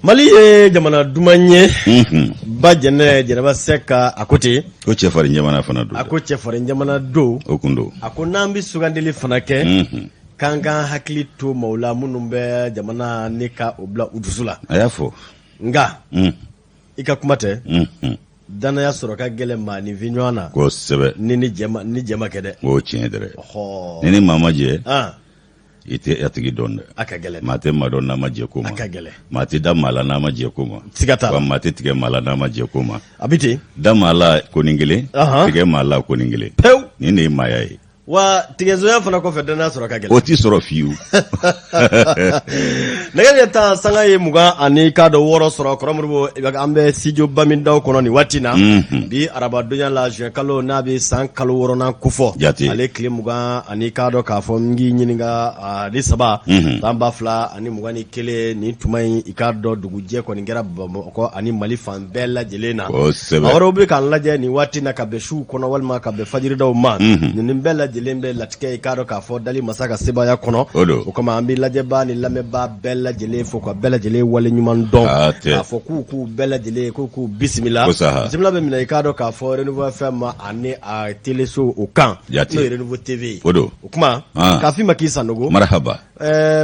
Mali ye jamana duman ye. Ba Jɛnɛ Jɛnɛba Sɛk a ko ten. Ko cɛfarin jamana fana don. A ko cɛfarin jamana don. O kun don. A ko n'an bɛ sugandili fana kɛ, k'an k'an hakili to maaw la minnu bɛ jamana ni ka o bila u dusu la. A y'a fɔ. Nka i ka kuma tɛ. Danaya sɔrɔ ka gɛlɛn maaninfin ɲɔgɔn na. Kosɛbɛ. Ni ni jɛ ma kɛ dɛ. O tiɲɛ dɛ. Ni ni maa ma jɛ. I tɛ a tigi dɔn dɛ. A ka gɛlɛn. Maa tɛ maa dɔn n'a ma jɛ ko ma. A ka gɛlɛn. Maa tɛ da maa la n'a ma jɛ ko ma. Siga t'a la. Wa maa tɛ tigɛ maa la n'a ma jɛ ko ma. A bɛ ten. Da maa la konin kelen. Tigɛ maa la konin kelen. Pewu. Nin de ye maaya ye. Wa tigɛsonya fana kɔfɛ, danaya sɔrɔ ka gɛlɛn. O tɛ sɔrɔ fiyewu. Nɛgɛ ɲɛ 10 sanga ye 26 sɔrɔ. Kɔrɔ Modibo, an bɛ studio Bamindaw kɔnɔ nin waati na. Bi arabadonya la, juin kalo n'a bɛ san kalo wɔɔrɔnan kofɔ. Jate. Ale tile 20 ani k'a dɔn k'a fɔ n k'i ɲininka ani saba, san 2021, nin tuma in, i k'a dɔn dugujɛ kɔni kɛra Bamakɔ ani Mali fan bɛɛ lajɛlen na. Kosɛbɛ. Maa wɛrɛw bɛ k'an lajɛ nin waati na ka bɛn suw kɔnɔ walima ka bɛn fajiridaw ma. Ninnu bɛɛ lajɛlen bɛ latigɛ, i k'a dɔn k'a fɔ dali masa ka sebaaya kɔnɔ. O don. O kama an bɛ lajɛbaa ni lamɛnbaa bɛɛ lajɛlen fo ka bɛɛ lajɛlen wale ɲuman dɔn. Aa, tɛ. K'a fɔ k'u bɛɛ lajɛlen k'u bisimila. Kosaha. Bisimila bɛ minɛ, i k'a dɔn k'a fɔ Renouveau FM ani a teleso o kan. Jate. N'o ye Renouveau TV ye. O don. O kuma k'a f'i ma k'i Sanogo. Marahaba.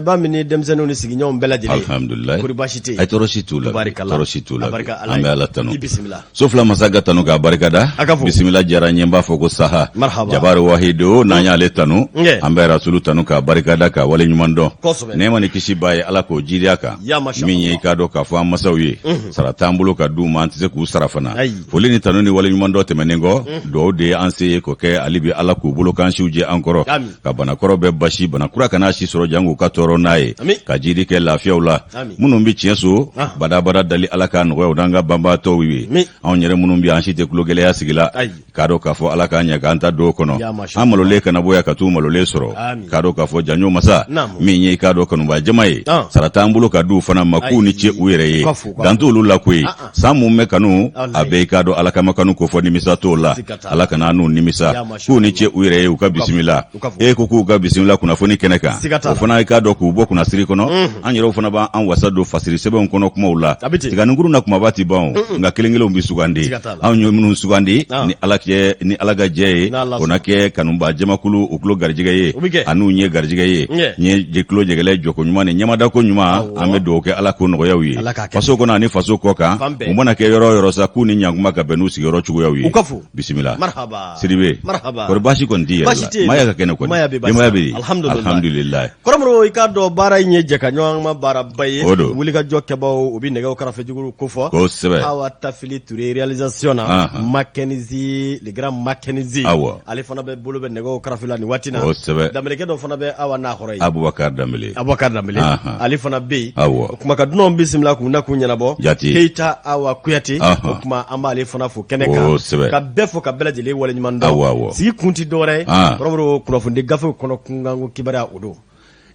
Ba min ni denmisɛnninw ni sigiɲɔgɔnw bɛɛ lajɛlen. Alhamdulilayi. Kori baasi tɛ yen? Ayi, tɔɔrɔ si t'u la. Tabarikala. Tɔɔrɔ si t'u la. A barika Ala An ye. bɛ Ala tanu. I bisimila. So fila masa ka tanu k'a barikada. A ka fo. Bisimila diyara n ye, n b'a fɔ ko saha. Marhaba. Jabari wahido n'an y'ale tanu. Nge. An bɛ Rasulu tanu k'a barikada k'a wale ɲuman dɔn. Kosɛbɛ. Nɛɛma ni kisi b'a ye, Ala k'o jiidi a kan. Ya masha Min ye Allah. i k'a dɔn k'a fɔ an masaw ye. Sara t'an bolo ka d'u ma, an tɛ se k'u sara fana. Ayi. Foli ni tanu ni wale ɲuman dɔn tɛmɛnen kɔ, dugawu de ye an se ye k'o kɛ hali bi Ala k'u bolo k'an siw jɛ an kɔrɔ. Amin. Ka banakɔrɔ bɛɛ basi, bana kura kana si sɔrɔ jango ka tɔɔrɔ n'a ye. Amin. Ka jidi kɛ lafiyaw la. Amin. Minnu bɛ tiɲɛ so Ah. badabada dali, Ala k'a nɔgɔya u n'an ka banbaatɔw ye. Amin. Anw yɛrɛ minnu bɛ an si tɛ tulogɛlɛya sigi la. Ayi. K'a dɔn k'a fɔ Ala k'an ɲɛ k'an ta don o kɔnɔ. Ya masha An malolen kana bɔ yan ka t'u malolen sɔrɔ. Amin. K'a dɔn k'a fɔ janjo masa Naamu. min ye i k'a dɔn kanuba jama ye. Ah. Sara t'an bolo ka d'u fana ma k'u ni ce u yɛrɛ ye. U ka fo, u ka Dan t'olu la koyi. Ah, ah. San mun bɛ kanu, Walahi. a bɛ i k'a dɔn Ala kama kanu ko fɔ nimisa t'o la. Siga t'a la. Ala kana n'u nimisa. Ya masha K'u ni ce u yɛrɛ ye, u ka bisimila. U ka fo. E ko k'u ka bisimila kunnafoni kɛnɛ kan. Siga t'a O la. fana i k'a dɔn k'u bɔ kunnasiri kɔnɔ. An yɛrɛw fana b'an wasa don fasiri sɛbɛnw kɔnɔ kumaw la. A bɛ ten. Tiganikuru na kumaba ti ban o, nka kelen kelenw bɛ sugandi. Siga t'a la. Anw ye minnu sugandi Ah. ni Ala kɛ ni Ala ka jɛ ye, N'Ala o na kɛ kanuba jamakulu u tulo garijɛgɛ ye. O bɛ kɛ. An'u ɲɛ garijɛgɛ ye. Ɲɛ. Ɲɛ je tulo jɛgɛlɛ jɔko ɲuman ni ɲɛmadako ɲuman, Awɔ. an bɛ dugawu kɛ Ala k'o nɔgɔya u ye. Ala k'a kɛ. Faso kɔnɔ ani faso kɔ kan, Fan bɛɛ. u mana kɛ yɔrɔ o yɔrɔ sa, k'u ni ɲankuma ka bɛn n'u sigiyɔrɔ cogoyaw ye. U ka fo. Bisimila. Marhaba. Sidibe. Marhaba. Kɔri baasi kɔni t'i yɛrɛ la? Baasi tɛ yen. Maaya ka kɛnɛ kɔni? Maaya bɛ baasi Denbaya la. bɛ di? Alhamdulilayi. Alhamdulilayi. Kɔrɔ Modibo, i k'a dɔn baara in ye jɛ ka ɲɔgɔn ma baaraba ye. O don. Wulikajɔ kɛbaaw, u bɛ nɛgɛw karafe jugu kofɔ. Kosɛbɛ. Awa Tafili Ture réalisation na. Anhan. Mackenzie, le grand Mackenzie. Awɔ. Ale fana bɛ bolo bɛ nɛgɛw karafe la nin waati na. Kosɛbɛ. Danbelekɛ dɔ fana bɛ Awa n'a kɔrɔ ye. Abubakar Danbele. Abubakar Danbele. Anhan. Ale fana bɛ yen. Awɔ. O kuma ka dunanw bisimila k'u na k'u ɲɛnabɔ. Jate. Keyita Awa Kuyate. Anhan. O kuma an b'ale fana fo kɛnɛ kan. Kosɛbɛ. Ka bɛɛ fo ka bɛɛ lajɛlen waleɲuman dɔn. Awɔ, awɔ. Sigi kun ti dɔwɛrɛ ye. Ah. Kɔrɔ Modibo, kunnafoni gafew kɔnɔ kunkanko kibaruya o don.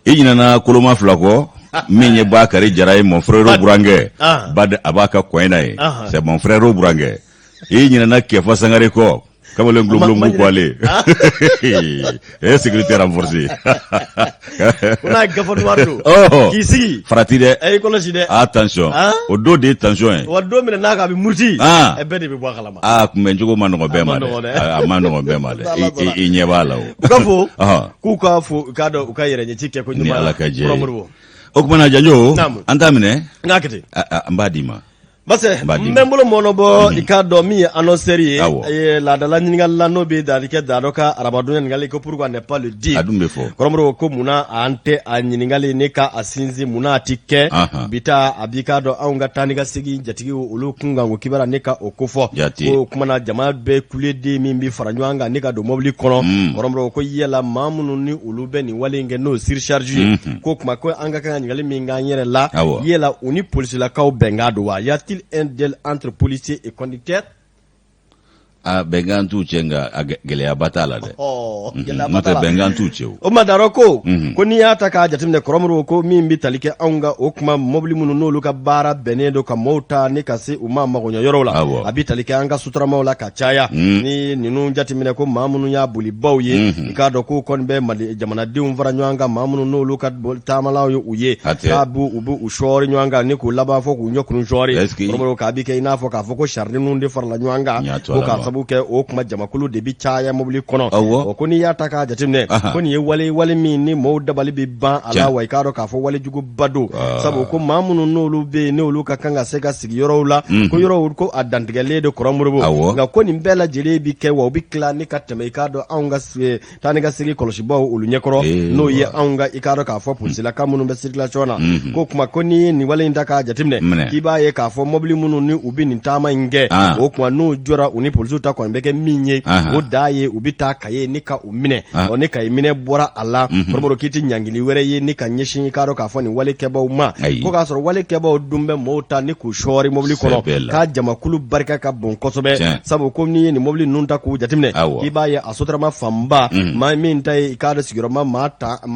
I ɲinɛna koloma fila kɔ, min ye Bakari Jara ye, mon frère burankɛ. Ah. Ba a b'a ka kɔɲɛ na ye. Ah. C'est mon frère burankɛ. I ɲinɛna Kɛfa Sangare kɔ, kamalen gulogulon ko ale e sécurité renforcée. Ko n'a ye gafe noir don. Oh. K'i sigi. Farati dɛ. Ɛ i kɔlɔsi dɛ. Attention. Ah. O don de ye tension ye. Wa don min na n'a ko a bɛ muruti. Ah. Ɛ bɛɛ de bɛ bɔ a kalama. Aa, kunbɛncogo ma nɔgɔ bɛɛ A ma ma nɔgɔ dɛ. dɛ. A ma nɔgɔ bɛɛ ma dɛ. N'Ala sɔnna. I ɲɛ b'a la o. U ka fo. Ɔhɔn. K'u ka fo, u k'a dɔn u ka yɛrɛ ɲɛci kɛ ko ɲuman. Ni Ala ka jɛ Kɔrɔ ye. Modibo. O kumana Janjo, Naamu. an t'a minɛ. N k'a kɛ ten. An b'a d'i ma. Base, N b'a d'i n ma. bɛ n bolo mɔnɔbɔ, i k'a dɔn min ye annonceur ye. Awɔ. Ye laadala ɲininkali la n'o bɛ danni kɛ da dɔ ka arabadon ɲininkali ko pourquoi ne pas le dire. A dun bɛ fɔ. Kɔrɔ Modibo ko munna an tɛ a ɲininkali ne ka a sinsin, munna a ti kɛ. Anhan. Bi ta a b'i k'a dɔn anw ka taa ni ka segin jatigiw olu kunkan ko kibaruya ne ka o kofɔ. Jate. Ko o kumana jama bɛɛ kuleden min bɛ fara ɲɔgɔn kan ne ka don mobili kɔnɔ. Kɔrɔ Modibo ko yala maa minnu ni olu bɛ nin wale in kɛ n'o surcharge ye. Ko kuma ko an ka kan ka ɲininkali min k'an yɛrɛ la. Awɔ. Yala u ni polisilakaw bɛnkan don wa? Y a-t-il un deal entre policiers et conducteurs? A bɛnkan t'u cɛ nka a gɛlɛyaba t'a la dɛ. Gɛlɛyaba N'o t'a tɛ la. bɛnkan t'u cɛ o. O ma darɔ ko ko n'i y'a ta k'a jateminɛ kɔrɔmuru ko min bɛ tali kɛ anw ka o kuma mɔbili minnu n'olu ka baara bɛnnen don ka mɔɔw ta ni ka se u ma magoɲɛ yɔrɔw la Awɔ. a bɛ tali kɛ an ka sotaramaw la ka caya ni ninnu jateminɛ ko maa minnu y'a bolibaw ye i k'a dɔn k'u kɔni bɛ mali jamanadenw fara ɲɔgɔn kan maa minnu n'olu ka taamalaw ye u ye A tɛ. k'a b'u u b'u sɔɔri ɲɔgɔn kan ni k'u laban fɔ k'u ɲɔkuru sɔɔri Est-ce que- kɔrɔmuru k'a bɛ kɛ i n'a fɔ k'a fɔ ko sardiniw de farala ɲɔgɔn kan N y'a to ko Ala k'a ma. sabu kɛ o kuma jamakulu de bɛ caya mobili kɔnɔ Awɔ. Ɔ, ko n'i y'a ta k'a jateminɛ Aha. ko nin ye wale wale min ni mɔɔw dabali bɛ ban a la Tiɲɛ. wa i k'a dɔn k'a fɔ walejuguba don sabu ko maa minnu n'olu bɛ yen n'olu ka kan ka se ka sigi yɔrɔw la ko yɔrɔw ko a dantigɛlen de kɔrɔ moribo Awɔ. nka ko nin bɛɛ lajɛlen bi kɛ wa u bɛ tila ni ka tɛmɛ i k'a dɔn anw ka taa ni ka segin kɔlɔsibaw olu ɲɛkɔrɔ Eh, n'o ye wa. anw ka i k'a dɔn k'a fɔ polisilaka minnu bɛ circulation na ko kuma ko n'i ye nin wale in ta k'a jateminɛ Minɛ. k'i b'a ye k'a fɔ mɔbili minnu ni u bɛ nin taama in kɛ Ah. o kuma n'u jɔra u ni polisiw ta kɔni bɛ kɛ min ye Aha. o da ye u bɛ taa kaye ni ka u minɛ Ah. ɔ ni kaye minɛ bɔra a la kɔrɔmɔrɔ k'i tɛ ɲangili wɛrɛ ye ni ka ɲɛsin i k'a dɔn k'a fɔ nin wale kɛbaw ma Ayi. ko k'a sɔrɔ wale kɛbaw dun bɛ mɔɔw ta ni k'u sɔɔri mɔbili kɔnɔ Sɛbɛ la. k'a jamakulu barika ka bon kosɛbɛ Tiɲɛ. sabu ko n'i ye nin mɔbili ninnu ta k'u jateminɛ Awɔ. k'i b'a ye a sotarama fanba maa min ta ye i k'a dɔn sigiyɔrɔma maa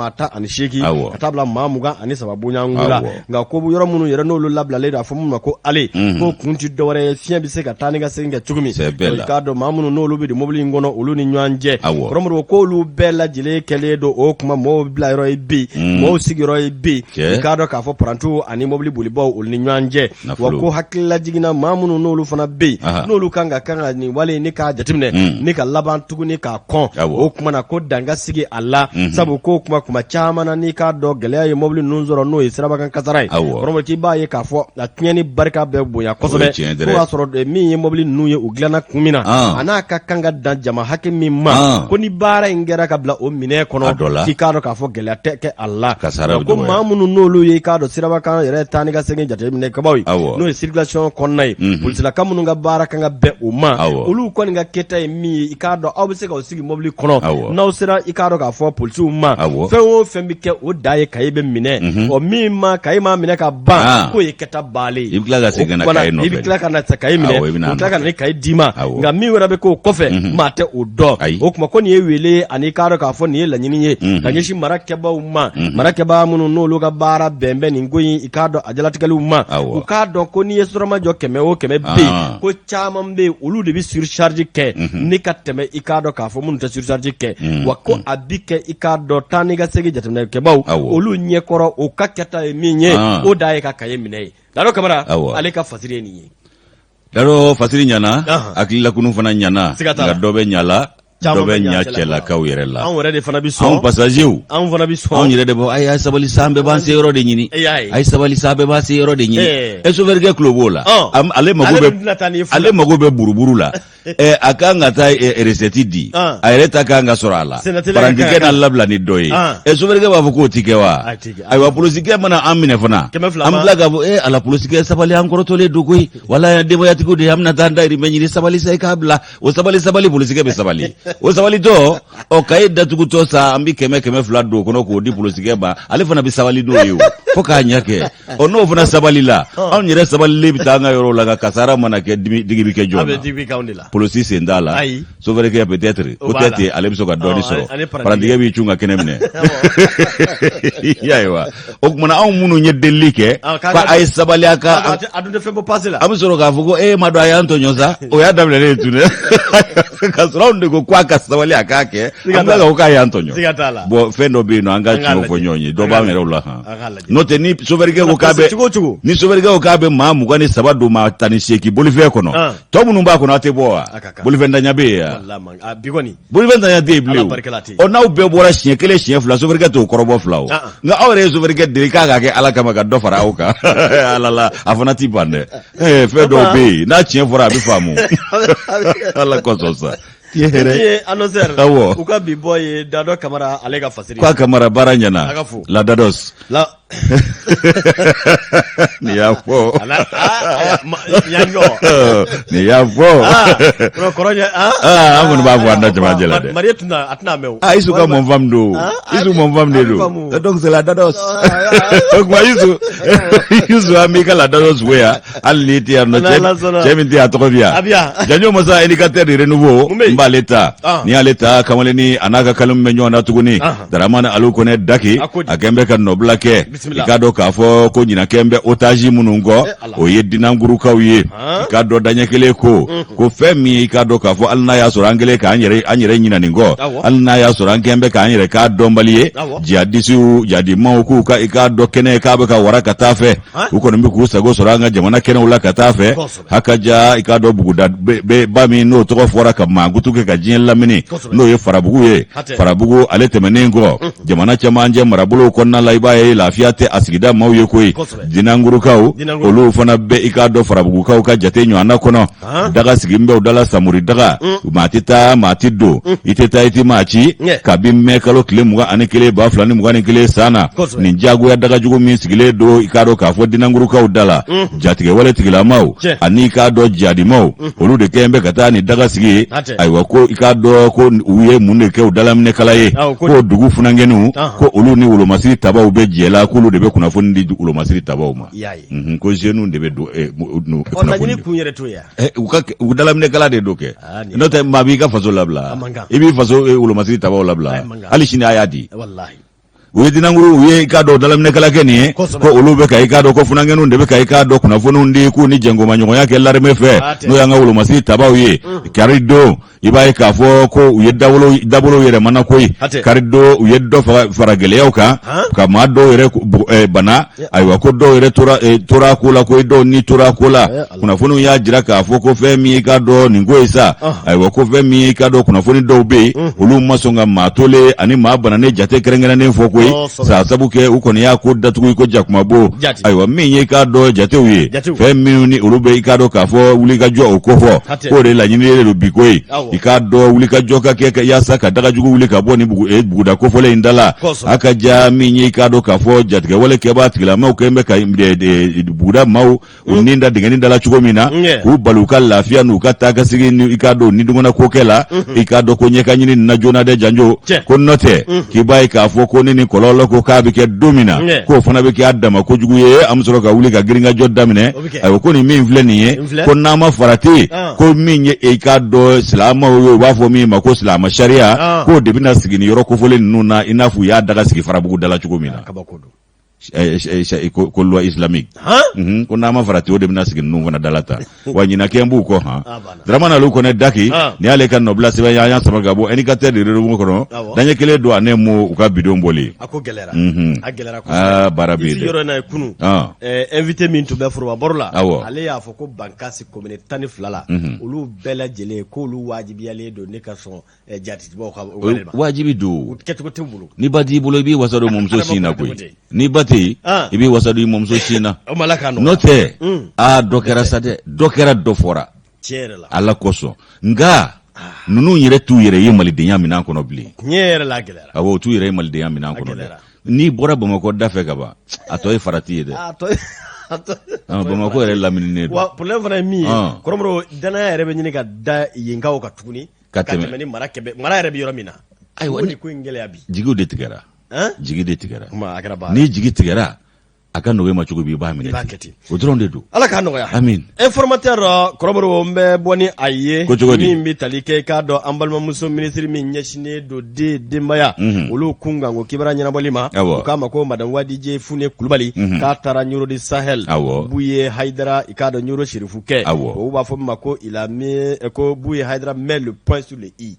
18 Awɔ. ka taa bila maa 23 bonyanko la Awɔ. nka ko yɔrɔ minnu yɛrɛ n'olu labilalen don a fɔ minnu ma ko ale ko kun ti dɔwɛrɛ ye fiɲɛ bɛ se ka taa ni ka segin kɛ cogo min Sɛbɛ la. i k'a dɔn maa minnu n'olu bɛ don mobili in kɔnɔ olu ni ɲɔgɔn cɛ Awɔ. kɔrɔmɔrɔ k'olu bɛɛ lajɛlen kɛlen don o kuma mɔɔw bila yɔrɔ ye bi mɔɔw sigiyɔrɔ ye bi Cɛ. i k'a dɔn k'a fɔ parantiw ani mobili bolibaw olu ni ɲɔgɔn cɛ wa Nafolo. ko hakililajiginna maa minnu n'olu fana bɛ yen Aha. n'olu kan ka kan ka nin wale in ni k'a jateminɛ ni ka laban tuguni k'a kɔn Awɔ. o kuma na ko dan ka sigi a la sabu ko kuma kuma caman na n'i k'a dɔn gɛlɛya ye mobili ninnu sɔrɔ n'o ye sirabakan kasara ye Awɔ. kɔrɔmɔ k'i b'a ye k'a fɔ a tiɲɛni barika bɛ bonya O ye kosɛbɛ tiɲɛ fo dɛrɛ. y'a sɔrɔ min ye mobili ninnu ye u dilanna kun min na Ah. a n'a ka kan ka dan jama hakɛ min ma Ah. ko ni baara in kɛra ka bila o minɛn kɔnɔ A dɔ la. k'i k'a dɔn k'a fɔ gɛlɛya tɛ kɛ a la Kasara bɛ ko dɔgɔya. maa minnu n'olu ye i k'a dɔn sirabakan yɛrɛ taa ni ka segin jateminɛkɛbaw ye Awɔ. n'o ye circulation kɔnɔna ye polisilaka minnu ka baara kan ka bɛn o ma Awɔ. olu kɔni ka kɛta ye min ye i k'a dɔn aw bɛ se k'aw sigi mobili kɔnɔ Awɔ. n'aw sera i k'a dɔn k'a fɔ polisiw ma Awɔ. fɛn o fɛn bɛ kɛ o da ye kaye bɛ minɛ ɔ min ma kaye ma minɛ ka ban Ah. k'o ye kɛta baalen ye I bɛ tila ka segin ka na O kumana, kaye nɔfɛ i bɛ tila ka na kaye minɛ Awɔ, i bɛ na u tila ka na ni kaye d'i ma Awɔ. nka min wɛrɛ bɛ k'o kɔfɛ maa tɛ o dɔn Ayi. o tuma ko nin ye wele ani i k'a dɔn k'a fɔ nin ye laɲini ye ka ɲɛsin mara kɛbaaw ma mara kɛbaa minnu n'olu ka baara bɛn bɛ nin ko in i k'a dɔn a jalatigɛliw ma Awɔ. u k'a dɔn ko n'i ye sotarama jɔ kɛmɛ o kɛmɛ bɛ yen Ah. ko caman bɛ yen olu de bɛ surcharge kɛ ni ka tɛmɛ i k'a dɔn k'a fɔ minnu tɛ surcharge kɛ wa ko a bi kɛ i k'a dɔn taa ni ka segin jateminɛkɛbaw Awɔ. olu ɲɛkɔrɔ o ka kɛta ye min ye Ah. o da ye ka kaye minɛ ye Dado Kamara Awɔ. ale ka fasiri ye nin ye Dado fasiri ɲana Ahan. hakililakunu fana ɲana Siga t'a la. nka dɔ bɛ ɲa la dɔ Caman bɛ bɛ ɲa ɲa cɛlakaw yɛrɛ la anw yɛrɛ de fana bɛ sɔn anw passagerw anw fana bɛ sɔn anw yɛrɛ de bɔ a ye sabali sa an bɛɛ b'an se yɔrɔ de ɲini E y'a ye. a ye sabali sa an bɛɛ b'an se yɔrɔ de ɲini Eh. e sofɛrikɛ tulo b'o la Ɔn. Ale mago Ale bɛ dun tɛna taa n'i ye fu la. ale mago bɛ buruburu la ɛ a kan ka taa recette di Ɔn. a yɛrɛ ta kan ka sɔrɔ a la Senateliya ka kan parantikɛ ka na labila ni dɔ ye Ɔn. ɛ sofɛrikɛ b'a fɔ k'o ti kɛ wa A ti kɛ. ayiwa polosikɛ mana an minɛ fana 200 an ma. bɛ tila k'a fɔ e ala polosikɛ sabali an kɔrɔtɔlen don koyi walayi denbayatigiw de ye an bɛna taa an dayirimɛ ɲini sabali sa i k'a bila o sabali sabali polosikɛ bɛ sabali o sabalitɔ ɔ kaye datugutɔ sa an bɛ kɛmɛ 200 don o kɔnɔ k'o di polosikɛ ma ale fana bɛ sabali n'o ye o fo k'a ɲɛ kɛ ɔ n'o fana sabali la anw yɛrɛ sabalilen bɛ taa an ka yɔrɔw la nka kasara mana kɛ dimi digi bɛ kɛ a jɔn bɛ na digi k'anw de la polosi sen t'a la Ayi. sofɛrikɛ peut-être O ko b'a tɛ la. ten ale bɛ sɔn ka dɔɔni Ɔ, sɔrɔ ani parantikɛ. parantikɛ b'i cun ka kɛnɛ minɛ i y'a ye wa o kumana anw minnu ye delili kɛ Ah, k'an ko ka- a ye sabali a ka a dun tɛ fɛn bɔ pase la an bɛ sɔrɔ k'a fɔ ko e ma dɔn a y'an tɔɲɔ sa o y'a daminɛlen ye tun dɛ ka sɔrɔ anw de ko k'a ka sabali a k'a kɛ Siga an bɛ t'a ko k'a y'an tɔɲɔ Siga t'a la. bon fɛn dɔ bɛ yen nɔ an ka An k'a tiɲɛ fɔ lajɛ. ɲɔgɔn ye dɔ An b'an k'a yɛrɛw la lajɛ. han An k'a lajɛ. n'o tɛ ni sofɛrikɛ ko k'a bɛ cogo o cogo ni sofɛrikɛ ko k'a bɛ maa 23 don maa 18 bolifɛn kɔnɔ Ah. tɔ minnu b'a kɔnɔ a tɛ bɔ wa A ka kan. bolifɛntanya bɛ yen wa Walahi man- a bi kɔni bolifɛntanya tɛ yen bilen Ala barika la a tɛ yen. o ɔ n'aw bɛɛ bɔra siɲɛ kelen siɲɛ fila sofɛrikɛ t'o kɔrɔbɔ fila o Ah, ah. nka aw yɛrɛ ye sofɛrikɛ deli k'a ka kɛ ala kama ka dɔ fara aw kan ala la a fana ti ban dɛ ɛɛ fɛn dɔw bɛ yen n'a tiɲɛ fɔra a bɛ faamu ala kosɔn sa tiɲɛ Min yɛrɛ ye annonceur Awɔ. u ka bi bɔ ye Dado Kamara ale ka fasiri k'a kamara baara A ɲɛna ka fo. la dados la Nin y'a fɔ nin y'a fɔ an kɔni b'a fɔ an da cɛmancɛ la dɛ Isu ka mɔnfam don Isu mɔnfam de don donc c'est la dados o tuma Isu Isu an b'i ka la dados yan hali n'i tɛ yan nɔ cɛ min tɛ yan a tɔgɔ bɛ yan janjo masa indicateur de renouveau n b'ale ta n'i y'ale ta kamalennin a n'a ka kalimu bɛ ɲɔgɔn na tuguni Daramani Alu Kɔnɛ Daki a kɛn bɛ ka nɔbila kɛ i k'a dɔn k'a fɔ ko ɲinan kɛn bɛ otage minnu kɔ o ye dinangurukaw ye i k'a dɔn daɲɛ kelen ko ko fɛn min i k'a dɔn k'a fɔ hali n'a y'a sɔrɔ an kɛlen k'an yɛrɛ an yɛrɛ ɲina nin kɔ hali n'a y'a sɔrɔ an kɛn bɛ k'an yɛrɛ k'a dɔnbali ye jihadisiw jihadimaw k'u ka i k'a dɔn kɛnɛ k'a bɛ ka wara ka taa fɛ u kɔni bɛ k'u sago sɔrɔ an ka jamana kɛnɛw la ka taa fɛ hakaja i k'a dɔn buguda ba min n'o tɔgɔ fɔra ka mankutu kɛ ka diɲɛ lamini n'o ye farabugu ye farabugu ale tɛmɛnen kɔ jamana cɛmancɛ marabolow kɔnɔna la i b'a ye lafiya tɛ a sigida maaw ye koyi dinangurukaw olu fana bɛ i k'a dɔn farabugukaw ka jate ɲɔgɔnna kɔnɔ daga sigilen bɛ u da la samori daga maa tɛ taa maa tɛ don i tɛ taa i tɛ maa ci kabi mɛ kalo tile 21 2021 san na nin jagoya dagajugu min sigilen don i k'a dɔn k'a fɔ dinangurukaw da la jatigɛwale tigilamaw ani i k'a dɔn jihadimaw olu de kɛlen bɛ ka taa nin daga sigi ayiwa ko i k'a dɔn ko u ye mun de kɛ u dalaminɛkala ye ko dugu funankɛninw ko olu ni wolomasiri tabaw bɛ jɛ la k'olu de bɛ kunnafoni di wolomasiri tabaw ma ko jeunes de bɛ don kunnafoni kun yɛrɛ t'o ye u ka u dalaminɛkala de don kɛ n'o tɛ maa b'i ka faso labila i b'i faso wolomasiri tabaw labila hali sini a y'a di u ye dinankuru u ye i k'a dɔn dalaminɛkala kɛ nin ye ko olu bɛ ka i k'a dɔn ko funankɛninw de bɛ ka i k'a dɔn kunnafoniw di k'u ni jɛnkomaɲɔgɔnya kɛ l'armée fɛ n'o y'an ka wolomasiri tabaw ye kari don i b'a ye k'a fɔ ko u ye dabolo yɛlɛmana koyi kari don u ye dɔ fara gɛlɛyaw kan ka maa dɔw yɛrɛ bana ayiwa ko dɔw yɛrɛ tora ko la ko dɔw ni tora ko la kunnafoniw y'a jira k'a fɔ ko fɛn min i k'a dɔn nin ko ye sa ayiwa ko fɛn min i k'a dɔn kunnafoni dɔw bɛ yen olu ma sɔn ka maa tolen ani maa bananen jate kɛrɛnkɛrɛnnen fɔ koyi sa sabu kɛ u kɔni y'a ko datugu i ko jakumabo ayiwa min ye i k'a dɔn jatew ye fɛn minnu ni olu bɛ i k'a dɔn k'a fɔ wulikajɔ o kofɔ k'o de laɲininen don bi koyi i k'a dɔn wulikajɔ ka kɛ yaasa ka dagajugu wuli ka bɔ nin buguda kofɔlen in da la a ka ja min ye i k'a dɔn k'a fɔ jatigɛwale kɛbaa tigilamaw kɛlen bɛ ka buguda maaw u ni da dingɛnin da la cogo min na k'u bali u ka lafiya n'u ka taa ka segin ni i k'a dɔn ni dungɔnna ko kɛ la i k'a dɔn ko ɲɛ ka ɲini nin na joona dɛ janjo ko n'o tɛ k'i b'a ye k'a fɔ ko ni nin kɔlɔlɔ ko k'a bɛ kɛ don min na k'o fana bɛ kɛ a dama kojugu ye an bɛ sɔrɔ ka wuli ka girinkajɔ daminɛ ayiwa ko nin min filɛ nin ye ko n'an ma farati ko min ye i k'a dɔn silamɛw ye u b'a fɔ min ma ko silamɛ sariya k'o de bɛna sigi nin yɔrɔ kofɔlen ninnu na i n'a fɔ u y'a daga sigi farabugu da la cogo min na ko loi islamique ko n'a ma farati o de bɛna sigi ninnu fana da la tan wa ɲinakɛ b'u kɔ han Dramane Alu Kɔnɛ Daki nin y'ale ka nɔbila sɛbɛn y'an y'a sama ka bɔ indicateur de renouveau kɔnɔ daɲɛ kelen don ani mu u ka bidon bɔli a ko gɛlɛyara a gɛlɛyara kosɛbɛ baara bɛ yen dɛ yɔrɔ in na kunun invité min tun bɛ foroba baro la ale y'a fɔ ko Bankasi commune 12 la olu bɛɛ lajɛlen k'olu wajibiyalen don ne ka sɔn jihadibaw ka wale ma wajibi don kɛcogo t'u bolo ni ba t'i bolo i b'i wasa don mɔmuso sin na koyi ni ba tɛ yen i b'i wasa don i mɔmuso sin na n'o tɛ aa dɔ kɛra sa dɛ dɔ kɛra dɔ fɔra ala kosɔn nka ninnu yɛrɛ t'u yɛrɛ ye malidenya minɛn kɔnɔ bilen awɔ u t'u yɛrɛ ye malidenya minɛn kɔnɔ dɛ n'i bɔra bamakɔ da fɛ ka ban a tɔ ye farati ye dɛ bamakɔ yɛrɛ lamininen don wa problème fana ye min ye kɔrɔmɔrɔ danaya yɛrɛ bɛ ɲini ka da yenkaw kan tuguni ka tɛmɛ ni mara kɛbɛ mara yɛrɛ bɛ yɔrɔ min na ayiwa ni ko in gɛlɛya bi jigiw de tigɛra jigi de tigɛra ni jigi tigɛra a ka nɔgɔ i ma cogo bi i b'a minɛ ten o dɔrɔn de don ala k'a nɔgɔya amin informateur kɔrɔbɔrɔ n bɛ bɔ ni a ye ko cogo di min bɛ tali kɛ i k'a dɔn an balimamuso minisiri min ɲɛsinnen don den denbaya olu kunkanko kibaruya ɲɛnabɔli ma u k'a ma ko madame Wadije Fune Kulubali k'a taara Ɲoro du Sahel Buye Hayidara i k'a dɔn Ɲoro Serifukɛ u b'a fɔ min ma ko il a mis ko Buye Hayidara met le point sur le i